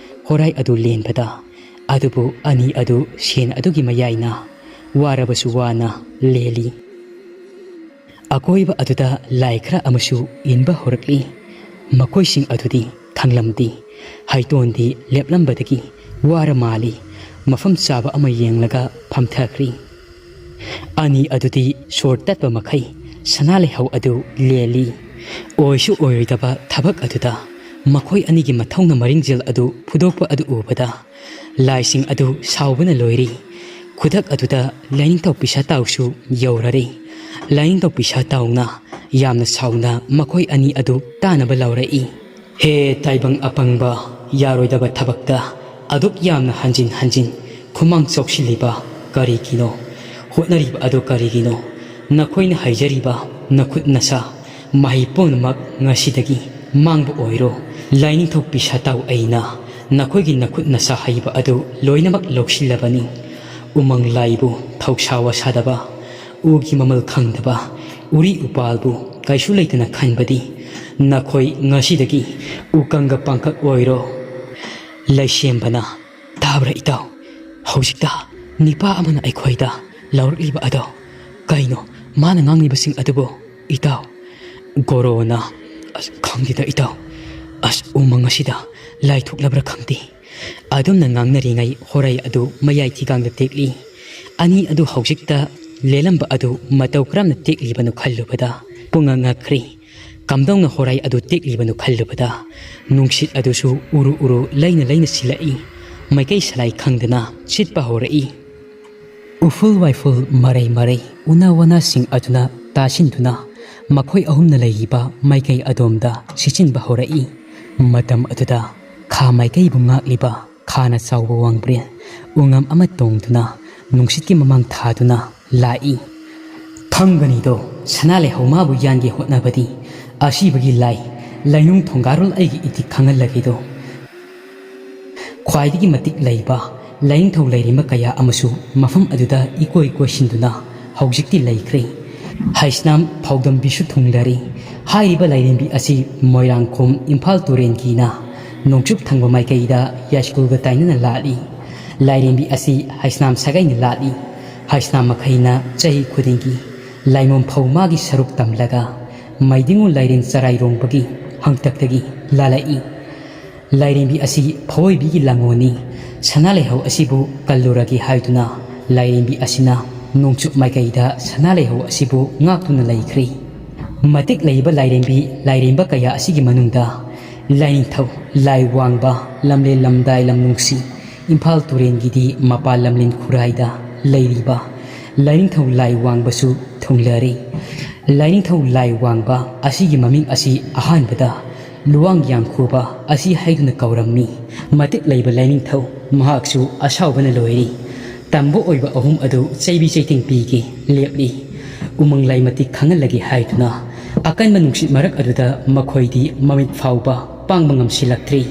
ꯍꯣꯔꯥꯏ ꯑꯗꯨ ꯂꯦꯟꯕꯗ꯫ ꯑꯗꯨꯕꯨ ꯑꯅꯤ ꯑꯗꯨ ꯁꯦꯟ ꯑꯗꯨꯒꯤ ꯃꯌꯥꯏꯅ ꯋꯥꯔꯕꯁꯨ ꯋꯥꯅ ꯂꯦꯜꯂꯤ꯫ ꯑꯀꯣꯏꯕ ꯑꯗꯨꯗ ꯂꯥꯏ ꯈꯔ ꯑꯃꯁꯨ ꯏꯟꯕ ꯍꯧꯔꯛꯂꯤ꯫ ꯃꯈꯣꯏꯁꯤꯡ ꯑꯗꯨꯗꯤ ꯈꯪꯂꯝꯗꯦ꯫ ꯍꯩꯇꯣꯟꯗꯤ ꯂꯦꯞꯂꯝꯕꯗꯒꯤ ꯋꯥꯔ ꯃꯥꯜꯂꯤ꯫ ꯃꯐꯝ ꯆꯥꯕ ꯑꯃ ꯌꯦꯡꯂꯒ ꯐꯝꯊꯈ꯭ꯔꯤ꯫ ꯑꯅꯤ ꯑꯗꯨꯗꯤ ꯁꯣꯔ ꯇꯠꯄ ꯃꯈꯩ ꯁꯅꯥ ꯂꯩꯍꯧ ꯑꯗꯨ ꯂꯦꯜꯂꯤ꯫ ꯑꯣꯏꯁꯨ ꯑꯣꯏꯔꯣꯏꯗꯕ ꯊꯕꯛ ꯑꯗꯨꯗ ꯃꯈꯣꯏ ꯑꯅꯤꯒꯤ ꯃꯊꯧꯅ ꯃꯔꯤꯡꯖꯦꯜ ꯑꯗꯨ ꯐꯨꯗꯣꯛꯄ ꯑꯗꯨ ꯎꯕꯗ ꯂꯥꯏꯁꯤꯡ ꯑꯗꯨ ꯁꯥꯎꯕꯅ ꯂꯣꯏꯔꯤ꯫ ꯈꯨꯗꯛ ꯑꯗꯨꯗ ꯂꯥꯏꯅꯤꯡꯊꯧ ꯄꯤꯁꯥꯇꯥꯎꯁꯨ ꯌꯧꯔꯔꯦ꯫ ꯂꯥꯏꯅꯤꯡꯊꯧ ꯄꯤꯁꯥ ꯇꯥꯎꯅ ꯌꯥꯝꯅ ꯁꯥꯎꯅ ꯃꯈꯣꯏ ꯑꯅꯤ ꯑꯗꯨ ꯇꯥꯅꯕ ꯂꯥꯎꯔꯛꯏ꯫ "ꯍꯦ ꯇꯥꯏꯕꯪ ꯑꯄꯪꯕ, ꯌꯥꯔꯣꯏꯗꯕ ꯊꯕꯛꯇ ꯑꯗꯨꯛ ꯌꯥꯝꯅ ꯍꯟꯖꯤꯟ ꯍꯟꯖꯤꯟ ꯈꯨꯃꯥꯡ ꯆꯥꯎꯁꯤꯜꯂꯤꯕ ꯀꯔꯤꯒꯤꯅꯣ? ꯍꯣꯠꯅꯔꯤꯕ ꯑꯗꯨ ꯀꯔꯤꯒꯤꯅꯣ? ꯅꯈꯣꯏꯅ ꯍꯩꯖꯔꯤꯕ ꯅꯈꯨꯠ ꯅꯁꯥ ꯃꯍꯩ ꯄꯨꯝꯅꯃꯛ ꯉꯁꯤꯗꯒꯤ ꯃꯥꯡꯕ ꯑꯣꯏꯔꯣ꯫ ꯂꯥꯏꯅꯤꯡꯊꯧ ꯄꯤꯁꯥ ꯇꯥꯎ ꯑꯩꯅ ꯅꯈꯣꯏꯒꯤ ꯅꯈꯨꯠ ꯅꯁꯥ ꯍꯩꯕ ꯑꯗꯨ ꯂꯣꯏꯅꯃꯛ ꯂꯧꯁꯤꯜꯂꯕꯅꯤ꯫ ꯎꯃꯪ ꯂꯥꯏꯕꯨ ꯊꯧꯁꯥ ꯋꯥꯁꯥꯗꯕ, ꯎꯒꯤ ꯃꯃꯜ ꯈꯪꯗꯕ, ꯎꯔꯤ ꯎꯄꯥꯜꯕꯨ ꯀꯩꯁꯨ ꯂꯩꯇꯅ ꯈꯟꯕꯗꯤ ꯅꯈꯣꯏ ꯉꯁꯤꯗꯒꯤ ꯎꯀꯪꯒ ꯄꯥꯡꯀꯛ ꯑꯣꯏꯔꯣ꯫" ꯂꯩꯁꯦꯝꯕꯅ, "ꯇꯥꯕ꯭ꯔꯥ ꯏꯇꯥꯎ? ꯍꯧꯖꯤꯛꯇ ꯅꯤꯄꯥ ꯑꯃꯅ ꯑꯩꯈꯣꯏꯗ ꯂꯥꯎꯔꯛꯂꯤꯕ ꯑꯗꯣ? ꯀꯩꯅꯣ ꯃꯥꯅ ꯉꯥꯡꯂꯤꯕꯁꯤꯡ ꯑꯗꯨꯕꯨ, ꯏꯇꯥꯎ?" ꯒꯣꯔꯣꯅ, "ꯑꯁ, ꯈꯪꯗꯦꯗ ꯏꯇꯥꯎ, ꯑꯁ, ꯎꯃꯪ ꯑꯁꯤꯗ ꯂꯥꯏ ꯊꯣꯛꯂꯕ꯭ꯔꯥ ꯈꯪꯗꯦ꯫" ꯑꯗꯨꯝꯅ ꯉꯥꯡꯅꯔꯤꯉꯩ ꯍꯣꯔꯩ ꯑꯗꯨ ꯃꯌꯥꯏ ꯊꯤꯒꯥꯡꯗ ꯇꯦꯛꯂꯤ꯫ ꯑꯅꯤ ꯑꯗꯨ ꯍꯧꯖꯤꯛꯇ ꯂꯦꯜꯂꯝꯕ ꯑꯗꯨ ꯃꯇꯧ ꯀꯔꯝꯅ ꯇꯦꯛꯂꯤꯕꯅꯣ ꯈꯜꯂꯨꯕꯗ ꯄꯨꯡꯉꯛ ꯉꯛꯈ꯭ꯔꯤ꯫ ꯀꯝꯗꯧꯅ ꯍꯣꯔꯥꯏ ꯑꯗꯨ ꯇꯦꯛꯂꯤꯕꯅꯣ ꯈꯜꯂꯨꯕꯗ ꯅꯨꯡꯁꯤꯠ ꯑꯗꯨꯁꯨ ꯎꯔꯨ ꯎꯔꯨ ꯂꯩꯅ ꯂꯩꯅ ꯁꯤꯜꯂꯛꯏ꯫ ꯃꯥꯏꯀꯩ ꯁꯂꯥꯏ ꯈꯪꯗꯅ ꯁꯤꯠꯄ ꯍꯧꯔꯛꯏ꯫ ꯎꯐꯨꯜ ꯋꯥꯏꯐꯨꯜ, ꯃꯔꯩ ꯃꯔꯩ, ꯎꯅꯥ ꯋꯥꯅꯥꯁꯤꯡ ꯑꯗꯨꯅ ꯇꯥꯁꯤꯟꯗꯨꯅ ꯃꯈꯣꯏ ꯑꯍꯨꯝꯅ ꯂꯩꯔꯤꯕ ꯃꯥꯏꯀꯩ ꯑꯗꯣꯝꯗ ꯁꯤꯠꯆꯤꯟꯕ ꯍꯧꯔꯛꯏ꯫ ꯃꯇꯝ ꯑꯗꯨꯗ ꯈꯥ ꯃꯥꯏꯀꯩꯕꯨ ꯉꯥꯛꯂꯤꯕ ꯈꯥꯅ ꯆꯥꯎꯕ ꯋꯥꯡꯕ꯭ꯔꯦꯟ ꯎꯉꯝ ꯑꯃ ꯇꯣꯡꯗꯨꯅ ꯅꯨꯡꯁꯤꯠꯀꯤ ꯃꯃꯥꯡ ꯊꯥꯗꯨꯅ ꯂꯥꯛꯏ꯫ "ꯈꯪꯒꯅꯤꯗꯣ, ꯁꯅꯥ ꯂꯩꯍꯧ ꯃꯥꯕꯨ ꯌꯥꯟꯒꯦ ꯍꯣꯠꯅꯕꯗꯤ ꯑꯁꯤꯕꯒꯤ ꯂꯥꯏ ꯂꯥꯏꯅꯨꯡ ꯊꯣꯡꯒꯥꯔꯣꯜ ꯑꯩꯒꯤ ꯏꯇꯤꯛ ꯈꯪꯍꯜꯂꯒꯦꯗꯣ꯫" ꯈ꯭ꯋꯥꯏꯗꯒꯤ ꯃꯇꯤꯛ ꯂꯩꯕ ꯂꯥꯏꯅꯤꯡꯊꯧ ꯂꯩꯔꯦꯝꯕ ꯀꯌꯥ ꯑꯃꯁꯨ ꯃꯐꯝ ꯑꯗꯨꯗ ꯏꯀꯣꯏ ꯀꯣꯏꯁꯤꯟꯗꯨꯅ ꯍꯧꯖꯤꯛꯇꯤ ꯂꯩꯈ꯭ꯔꯦ꯫ ꯍꯩꯁꯅꯥꯝ ꯐꯥꯎꯗꯝꯕꯤꯁꯨ ꯊꯨꯡꯂꯔꯦ꯫ ꯍꯥꯏꯔꯤꯕ ꯂꯥꯏꯔꯦꯝꯕꯤ ꯑꯁꯤ ꯃꯣꯏꯔꯥꯡꯈꯣꯝ ꯏꯝꯐꯥꯜ ꯇꯨꯔꯦꯟꯒꯤꯅ ꯅꯣꯡꯆꯨꯞ ꯊꯪꯕ ꯃꯥꯏꯀꯩꯗ ꯌꯥꯏꯁ꯭ꯀꯨꯜꯒ ꯇꯥꯏꯅꯅ ꯂꯥꯠꯂꯤ꯫ ꯂꯥꯏꯔꯦꯝꯕꯤ ꯑꯁꯤ ꯍꯩꯁꯅꯥꯝ ꯁꯥꯒꯩꯅ ꯂꯥꯠꯂꯤ꯫ ꯍꯩꯁꯅꯥꯝ ꯃꯈꯩꯅ ꯆꯍꯤ ꯈꯨꯗꯤꯡꯒꯤ ꯂꯥꯏꯃꯣꯝ ꯐꯧ ꯃꯥꯒꯤ ꯁꯔꯨꯛ ꯇꯝꯂꯒ ꯃꯩꯗꯤꯡꯉꯨ ꯂꯥꯏꯔꯦꯟ ꯆꯔꯥꯏꯔꯣꯡꯕꯒꯤ ꯍꯪꯇꯛꯇꯒꯤ ꯂꯥꯜꯂꯛꯏ꯫ ꯂꯥꯏꯔꯦꯝꯕꯤ ꯑꯁꯤ ꯐꯑꯣꯏꯕꯤꯒꯤ ꯂꯥꯡꯉꯣꯜꯅꯤ꯫ ꯁꯅꯥ ꯂꯩꯍꯧ ꯑꯁꯤꯕꯨ ꯀꯜꯂꯨꯔꯒꯦ ꯍꯥꯏꯗꯨꯅ ꯂꯥꯏꯔꯦꯝꯕꯤ ꯑꯁꯤꯅ ꯅꯣꯡꯆꯨꯞ ꯃꯥꯏꯀꯩꯗ ꯁꯅꯥ ꯂꯩꯍꯧ ꯑꯁꯤꯕꯨ ꯉꯥꯛꯇꯨꯅ ꯂꯩꯈ꯭ꯔꯦ꯫ ꯃꯇꯤꯛ ꯂꯩꯕ ꯂꯥꯏꯔꯦꯝꯕꯤ, ꯂꯥꯏꯔꯦꯝꯕ ꯀꯌꯥ ꯑꯁꯤꯒꯤ ꯃꯅꯨꯡꯗ ꯂꯥꯏꯅꯤꯡꯊꯧ ꯂꯥꯏ ꯋꯥꯡꯕ, ꯂꯝꯂꯦꯟ ꯂꯝꯗꯥꯏ ꯂꯝ ꯅꯨꯡꯁꯤ, ꯏꯝꯐꯥꯜ ꯇꯨꯔꯦꯟꯒꯤꯗꯤ ꯃꯄꯥꯜ ꯂꯝꯂꯦꯟ ꯈꯨꯔꯥꯏꯗ ꯂꯩꯔꯤꯕ ꯂꯥꯏꯅꯤꯡꯊꯧ ꯂꯥꯏ ꯋꯥꯡꯕꯁꯨ ꯊꯨꯡꯂꯔꯤ꯫ ꯂꯥꯏꯅꯤꯡꯊꯧ ꯂꯥꯏ ꯋꯥꯡꯕ ꯑꯁꯤꯒꯤ ꯃꯃꯤꯡ ꯑꯁꯤ ꯑꯍꯥꯟꯕꯗ ꯂꯨꯋꯥꯡ ꯌꯥꯡꯈꯨꯕ ꯑꯁꯤ ꯍꯥꯏꯗꯨꯅ ꯀꯧꯔꯝꯃꯤ꯫ ꯃꯇꯤꯛ ꯂꯩꯕ ꯂꯥꯏꯅꯤꯡꯊꯧ ꯃꯍꯥꯛꯁꯨ ꯑꯁꯥꯎꯕꯅ ꯂꯣꯏꯔꯤ꯫ ꯇꯝꯕ ꯑꯣꯏꯕ ꯑꯍꯨꯝ ꯑꯗꯨ ꯆꯩꯕꯤ ꯆꯩꯇꯦꯡ ꯄꯤꯒꯦ ꯂꯦꯞꯂꯤ꯫ ꯎꯃꯪ ꯂꯥꯏ ꯃꯇꯤꯛ ꯈꯪꯍꯜꯂꯒꯦ ꯍꯥꯏꯗꯨꯅ ꯑꯀꯟꯕ ꯅꯨꯡꯁꯤꯠ ꯃꯔꯛ ꯑꯗꯨꯗ ꯃꯈꯣꯏꯗꯤ ꯃꯃꯤꯠ ꯐꯥꯎꯕ ꯄꯥꯡꯕ ꯉꯝꯁꯤꯜꯂꯛꯇ꯭ꯔꯤ꯫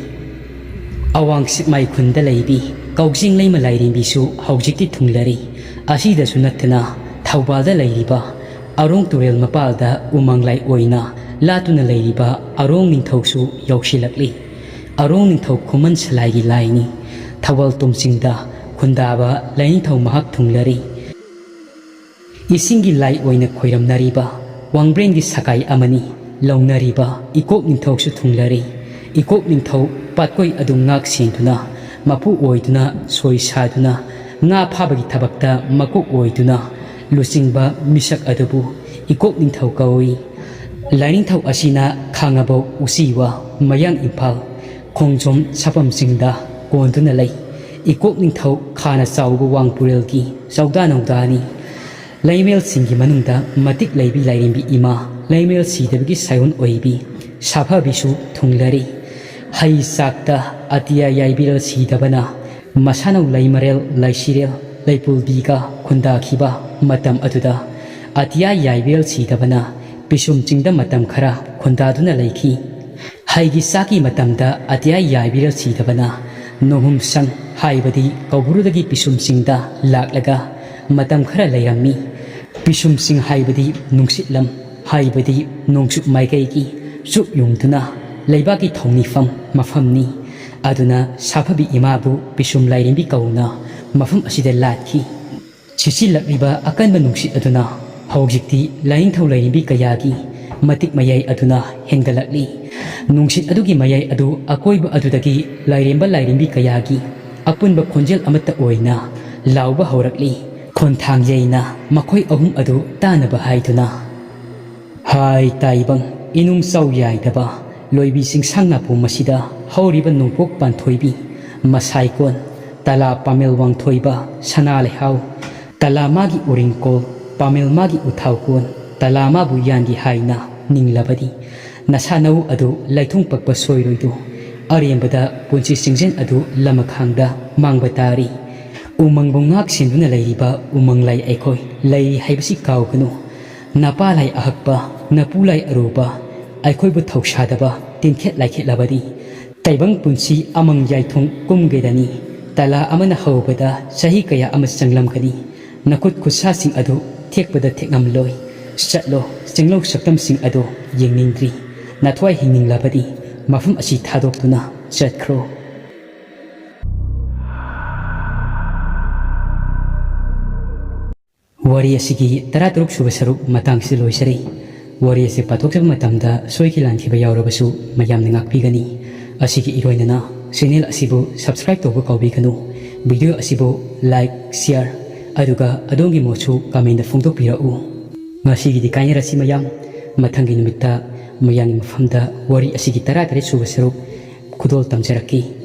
ꯑꯋꯥꯡ ꯁꯦꯛꯃꯥꯏ ꯈꯨꯟꯗ ꯂꯩꯕꯤ ꯀꯧꯖꯤꯡ ꯂꯩꯃ ꯂꯥꯏꯔꯦꯝꯕꯤꯁꯨ ꯍꯧꯖꯤꯛꯇꯤ ꯊꯨꯡꯂꯔꯤ꯫ ꯑꯁꯤꯗꯁꯨ ꯅꯠꯇꯅ ꯊꯧꯕꯥꯜꯗ ꯂꯩꯔꯤꯕ ꯑꯔꯣꯡ ꯇꯨꯔꯦꯜ ꯃꯄꯥꯜꯗ ꯎꯃꯪ ꯂꯥꯏ ꯑꯣꯏꯅ ꯂꯥꯠꯇꯨꯅ ꯂꯩꯔꯤꯕ ꯑꯔꯣꯡ ꯅꯤꯡꯊꯧꯁꯨ ꯌꯧꯁꯤꯜꯂꯛꯂꯤ꯫ ꯑꯔꯣꯡ ꯅꯤꯡꯊꯧ ꯈꯨꯃꯟ ꯁꯂꯥꯏꯒꯤ ꯂꯥꯏꯅꯤ꯫ ꯊꯧꯕꯥꯜ ꯇꯨꯝꯆꯤꯡꯗ ꯈꯨꯟꯗꯥꯕ ꯂꯥꯏꯅꯤꯡꯊꯧ ꯃꯍꯥꯛ ꯊꯨꯡꯂꯔꯤ꯫ ꯏꯁꯤꯡꯒꯤ ꯂꯥꯏ ꯑꯣꯏꯅ ꯈꯣꯏꯔꯝꯅꯔꯤꯕ ꯋꯥꯡꯕ꯭ꯔꯦꯟꯒꯤ ꯁꯒꯥꯏ ꯑꯃꯅꯤ꯫ ꯂꯧꯅꯔꯤꯕ ꯏꯀꯣꯛ ꯅꯤꯡꯊꯧꯁꯨ ꯊꯨꯡꯂꯔꯤ꯫ ꯏꯀꯣꯛ ꯅꯤꯡꯊꯧ ꯄꯥꯠꯀꯣꯏ ꯑꯗꯨ ꯉꯥꯛ ꯁꯦꯟꯗꯨꯅ, ꯃꯄꯨ ꯑꯣꯏꯗꯨꯅ ꯁꯣꯏ ꯁꯥꯗꯨꯅ, ꯉꯥ ꯐꯥꯕꯒꯤ ꯊꯕꯛꯇ ꯃꯀꯣꯛ ꯑꯣꯏꯗꯨꯅ ꯂꯨꯆꯤꯡꯕ ꯃꯤꯁꯛ ꯑꯗꯨꯕꯨ ꯏꯀꯣꯛ ꯅꯤꯡꯊꯧ ꯀꯧꯏ꯫ ꯂꯥꯏꯅꯤꯡꯊꯧ ꯑꯁꯤꯅ ꯈꯥꯉꯕꯣꯛ, ꯎꯆꯤꯋꯥ, ꯃꯌꯥꯡ ꯏꯝꯐꯥꯜ, ꯈꯣꯡꯖꯣꯝ ꯁꯥꯄꯝꯁꯤꯡꯗ ꯀꯣꯟꯗꯨꯅ ꯂꯩ꯫ ꯏꯀꯣꯛ ꯅꯤꯡꯊꯧ ꯈꯥꯅ ꯆꯥꯎꯕ ꯋꯥꯡ ꯄꯨꯔꯦꯜꯒꯤ ꯆꯧꯗꯥ ꯅꯧꯗꯥꯅꯤ꯫ ꯂꯩꯃꯦꯜꯁꯤꯡꯒꯤ ꯃꯅꯨꯡꯗ ꯃꯇꯤꯛ ꯂꯩꯕꯤ ꯂꯥꯏꯔꯦꯝꯕꯤ ꯏꯃꯥ, ꯂꯩꯃꯦꯜ ꯁꯤꯗꯕꯒꯤ ꯁꯥꯏꯑꯣꯟ ꯑꯣꯏꯕꯤ ꯁꯥꯐꯕꯤꯁꯨ ꯊꯨꯡꯂꯔꯤ꯫ ꯍꯩ ꯆꯥꯛꯇ ꯑꯇꯤꯌꯥ ꯌꯥꯏꯕꯤꯔꯦꯜ ꯁꯤꯗꯕꯅ ꯃꯁꯥꯅꯧ ꯂꯩꯃꯔꯦꯜ ꯂꯩꯁꯤꯔꯦꯜ ꯂꯩꯄꯨꯜꯕꯤꯒ ꯈꯨꯟꯗꯥꯈꯤꯕ ꯃꯇꯝ ꯑꯗꯨꯗ ꯑꯇꯤꯌꯥ ꯌꯥꯏꯕꯤꯔꯦꯜ ꯁꯤꯗꯕꯅ ꯄꯤꯁꯨꯝ ꯆꯤꯡꯗ ꯃꯇꯝ ꯈꯔ ꯈꯨꯟꯗꯥꯗꯨꯅ ꯂꯩꯈꯤ꯫ ꯍꯩꯒꯤ ꯆꯥꯛꯀꯤ ꯃꯇꯝꯗ ꯑꯇꯤꯌꯥ ꯌꯥꯏꯕꯤꯔꯦꯜ ꯁꯤꯗꯕꯅ ꯅꯣꯡꯍꯨꯝ ꯁꯪ ꯍꯥꯏꯕꯗꯤ ꯀꯧꯕ꯭ꯔꯨꯗꯒꯤ ꯄꯤꯁꯨꯝ ꯆꯤꯡꯗ ꯂꯥꯛꯂꯒ ꯃꯇꯝ ꯈꯔ ꯂꯩꯔꯝꯃꯤ꯫ ꯄꯤꯁꯨꯝ ꯆꯤꯡ ꯍꯥꯏꯕꯗꯤ ꯅꯨꯡꯁꯤꯠꯂꯝ ꯍꯥꯏꯕꯗꯤ ꯅꯣꯡꯆꯨꯞ ꯃꯥꯏꯀꯩꯒꯤ ꯆꯨꯞ ꯌꯨꯡꯗꯨꯅ ꯂꯩꯕꯥꯛꯀꯤ ꯊꯧꯅꯤꯐꯝ ꯃꯐꯝꯅꯤ꯫ ꯑꯗꯨꯅ ꯁꯥꯐꯕꯤ ꯏꯃꯥꯕꯨ ꯄꯤꯁꯨꯝ ꯂꯥꯏꯔꯦꯝꯕꯤ ꯀꯧꯅ ꯃꯐꯝ ꯑꯁꯤꯗ ꯂꯥꯠꯈꯤ꯫ ꯁꯤꯠꯆꯤꯜꯂꯛꯂꯤꯕ ꯑꯀꯟꯕ ꯅꯨꯡꯁꯤꯠ ꯑꯗꯨꯅ ꯍꯧꯖꯤꯛꯇꯤ ꯂꯥꯏꯅꯤꯡꯊꯧ ꯂꯥꯏꯔꯦꯝꯕꯤ ꯀꯌꯥꯒꯤ ꯃꯇꯤꯛ ꯃꯌꯥꯏ ꯑꯗꯨꯅ ꯍꯦꯟꯒꯠꯂꯛꯂꯤ꯫ ꯅꯨꯡꯁꯤꯠ ꯑꯗꯨꯒꯤ ꯃꯌꯥꯏ ꯑꯗꯨ ꯑꯀꯣꯏꯕ ꯑꯗꯨꯗꯒꯤ ꯂꯥꯏꯔꯦꯝꯕ ꯂꯥꯏꯔꯦꯝꯕꯤ ꯀꯌꯥꯒꯤ ꯑꯄꯨꯟꯕ ꯈꯣꯟꯖꯦꯜ ꯑꯃꯠꯇ ꯑꯣꯏꯅ ꯂꯥꯎꯕ ꯍꯧꯔꯛꯂꯤ꯫ ꯈꯣꯟꯊꯥꯡ ꯌꯩꯅ ꯃꯈꯣꯏ ꯑꯍꯨꯝ ꯑꯗꯨ ꯇꯥꯅꯕ ꯍꯥꯏꯗꯨꯅ꯫ ꯍꯥꯏ ꯇꯥꯏꯕꯪ ꯏꯅꯨꯡ ꯆꯥꯎ ꯌꯥꯏꯗꯕ ꯂꯣꯏꯕꯤ ꯆꯤꯡꯁꯥꯡ ꯅꯥꯄꯣꯝ ꯑꯁꯤꯗ ꯍꯧꯔꯤꯕ ꯅꯣꯡꯄꯣꯛ ꯄꯥꯟꯊꯣꯏꯕꯤ, ꯃꯁꯥꯏꯀꯣꯟ, ꯇꯂꯥ ꯄꯥꯃꯦꯜ ꯋꯥꯡꯊꯣꯏꯕ, ꯁꯅꯥ ꯂꯩꯍꯥꯎ, ꯇꯂꯥ ꯃꯥꯒꯤ ꯎꯔꯤꯡꯀꯣꯜ, ꯄꯥꯃꯦꯜ ꯃꯥꯒꯤ ꯎꯊꯥꯎ ꯀꯣꯟ, ꯇꯂꯥ ꯃꯥꯕꯨ ꯌꯥꯟꯒꯦ ꯍꯥꯏꯅ ꯅꯤꯡꯂꯕꯗꯤ꯫ ꯅꯁꯥ ꯅꯎ ꯑꯗꯨ ꯂꯩꯊꯨꯡ ꯄꯛꯄ ꯁꯣꯏꯔꯣꯏꯗꯨ꯫ ꯑꯔꯦꯝꯕꯗ ꯄꯨꯟꯁꯤ ꯆꯤꯡꯖꯦꯜ ꯑꯗꯨ ꯂꯃꯈꯥꯡꯗ ꯃꯥꯡꯕ ꯇꯥꯔꯤ꯫ ꯎꯃꯪꯕꯨ ꯉꯥꯛ ꯁꯦꯟꯗꯨꯅ ꯂꯩꯔꯤꯕ ꯎꯃꯪ ꯂꯥꯏ ꯑꯩꯈꯣꯏ ꯂꯩꯔꯤ ꯍꯥꯏꯕꯁꯤ ꯀꯥꯎꯒꯅꯨ꯫ ꯅꯄꯥ ꯂꯥꯏ ꯑꯍꯛꯄ, ꯅꯄꯨ ꯂꯥꯏ ꯑꯔꯨꯕ, ꯑꯩꯈꯣꯏꯕꯨ ꯊꯧꯁꯥꯗꯕ ꯇꯤꯟꯈꯦꯠ ꯂꯥꯏꯈꯦꯠꯂꯕꯗꯤ ꯇꯥꯏꯕꯪ ꯄꯨꯟꯁꯤ ꯑꯃꯪ ꯌꯥꯏꯊꯣꯡ ꯀꯨꯝꯒꯗꯅꯤ꯫ ꯇꯂꯥ ꯑꯃꯅ ꯍꯧꯕꯗ ꯆꯍꯤ ꯀꯌꯥ ꯑꯃ ꯆꯪꯂꯝꯒꯅꯤ꯫ ꯅꯈꯨꯠ ꯈꯨꯠꯁꯥꯁꯤꯡ ꯑꯗꯨ ꯊꯦꯛꯄꯗ ꯊꯦꯛꯉꯝꯂꯣꯏ꯫ ꯆꯠꯂꯣ, ꯆꯤꯡꯂꯧ ꯁꯛꯇꯝꯁꯤꯡ ꯑꯗꯨ ꯌꯦꯡꯅꯤꯡꯗ꯭ꯔꯤ꯫ ꯅꯊ꯭ꯋꯥꯏ ꯍꯤꯡꯅꯤꯡꯂꯕꯗꯤ ꯃꯐꯝ ꯑꯁꯤ ꯊꯥꯗꯣꯛꯇꯨꯅ ꯆꯠꯈ꯭ꯔꯣ꯫ ꯋꯥꯔꯤ ꯑꯁꯤꯒꯤ ꯇꯔꯥꯇꯔꯨꯛ ꯁꯨꯕ ꯁꯔꯨꯛ ꯃꯇꯥꯡꯁꯤꯗ ꯂꯣꯏꯖꯔꯦ꯫ ꯋꯥꯔꯤ ꯑꯁꯤ ꯄꯥꯊꯣꯛꯆꯕ ꯃꯇꯝꯗ ꯁꯣꯏꯈꯤ ꯂꯥꯟꯈꯤꯕ ꯌꯥꯎꯔꯕꯁꯨ ꯃꯌꯥꯝꯅ ꯉꯥꯛꯄꯤꯒꯅꯤ꯫ ꯑꯁꯤꯒꯤ ꯏꯔꯣꯏꯅꯅ channel ꯑꯁꯤꯕꯨ subscribe ꯇꯧꯕ ꯀꯥꯎꯕꯤꯒꯅꯨ꯫ Video ꯑꯁꯤꯕꯨ like, share, ꯑꯗꯨꯒ ꯑꯗꯣꯝꯒꯤ ꯃꯣꯠꯁꯨ comment ꯐꯣꯡꯗꯣꯛꯄꯤꯔꯛꯎ꯫ ꯉꯁꯤꯒꯤꯗꯤ ꯀꯥꯏꯅꯔꯁꯤ ꯃꯌꯥꯝ꯫ ꯃꯊꯪꯒꯤ ꯅꯨꯃꯤꯠꯇ ꯃꯌꯥꯝꯒꯤ ꯃꯐꯝꯗ ꯋꯥꯔꯤ ꯑꯁꯤꯒꯤ ꯇꯔꯥꯇꯔꯦꯠ ꯁꯨꯕ ꯁꯔꯨꯛ ꯈꯨꯗꯣꯜ ꯇꯝꯖꯔꯛꯀꯦ꯫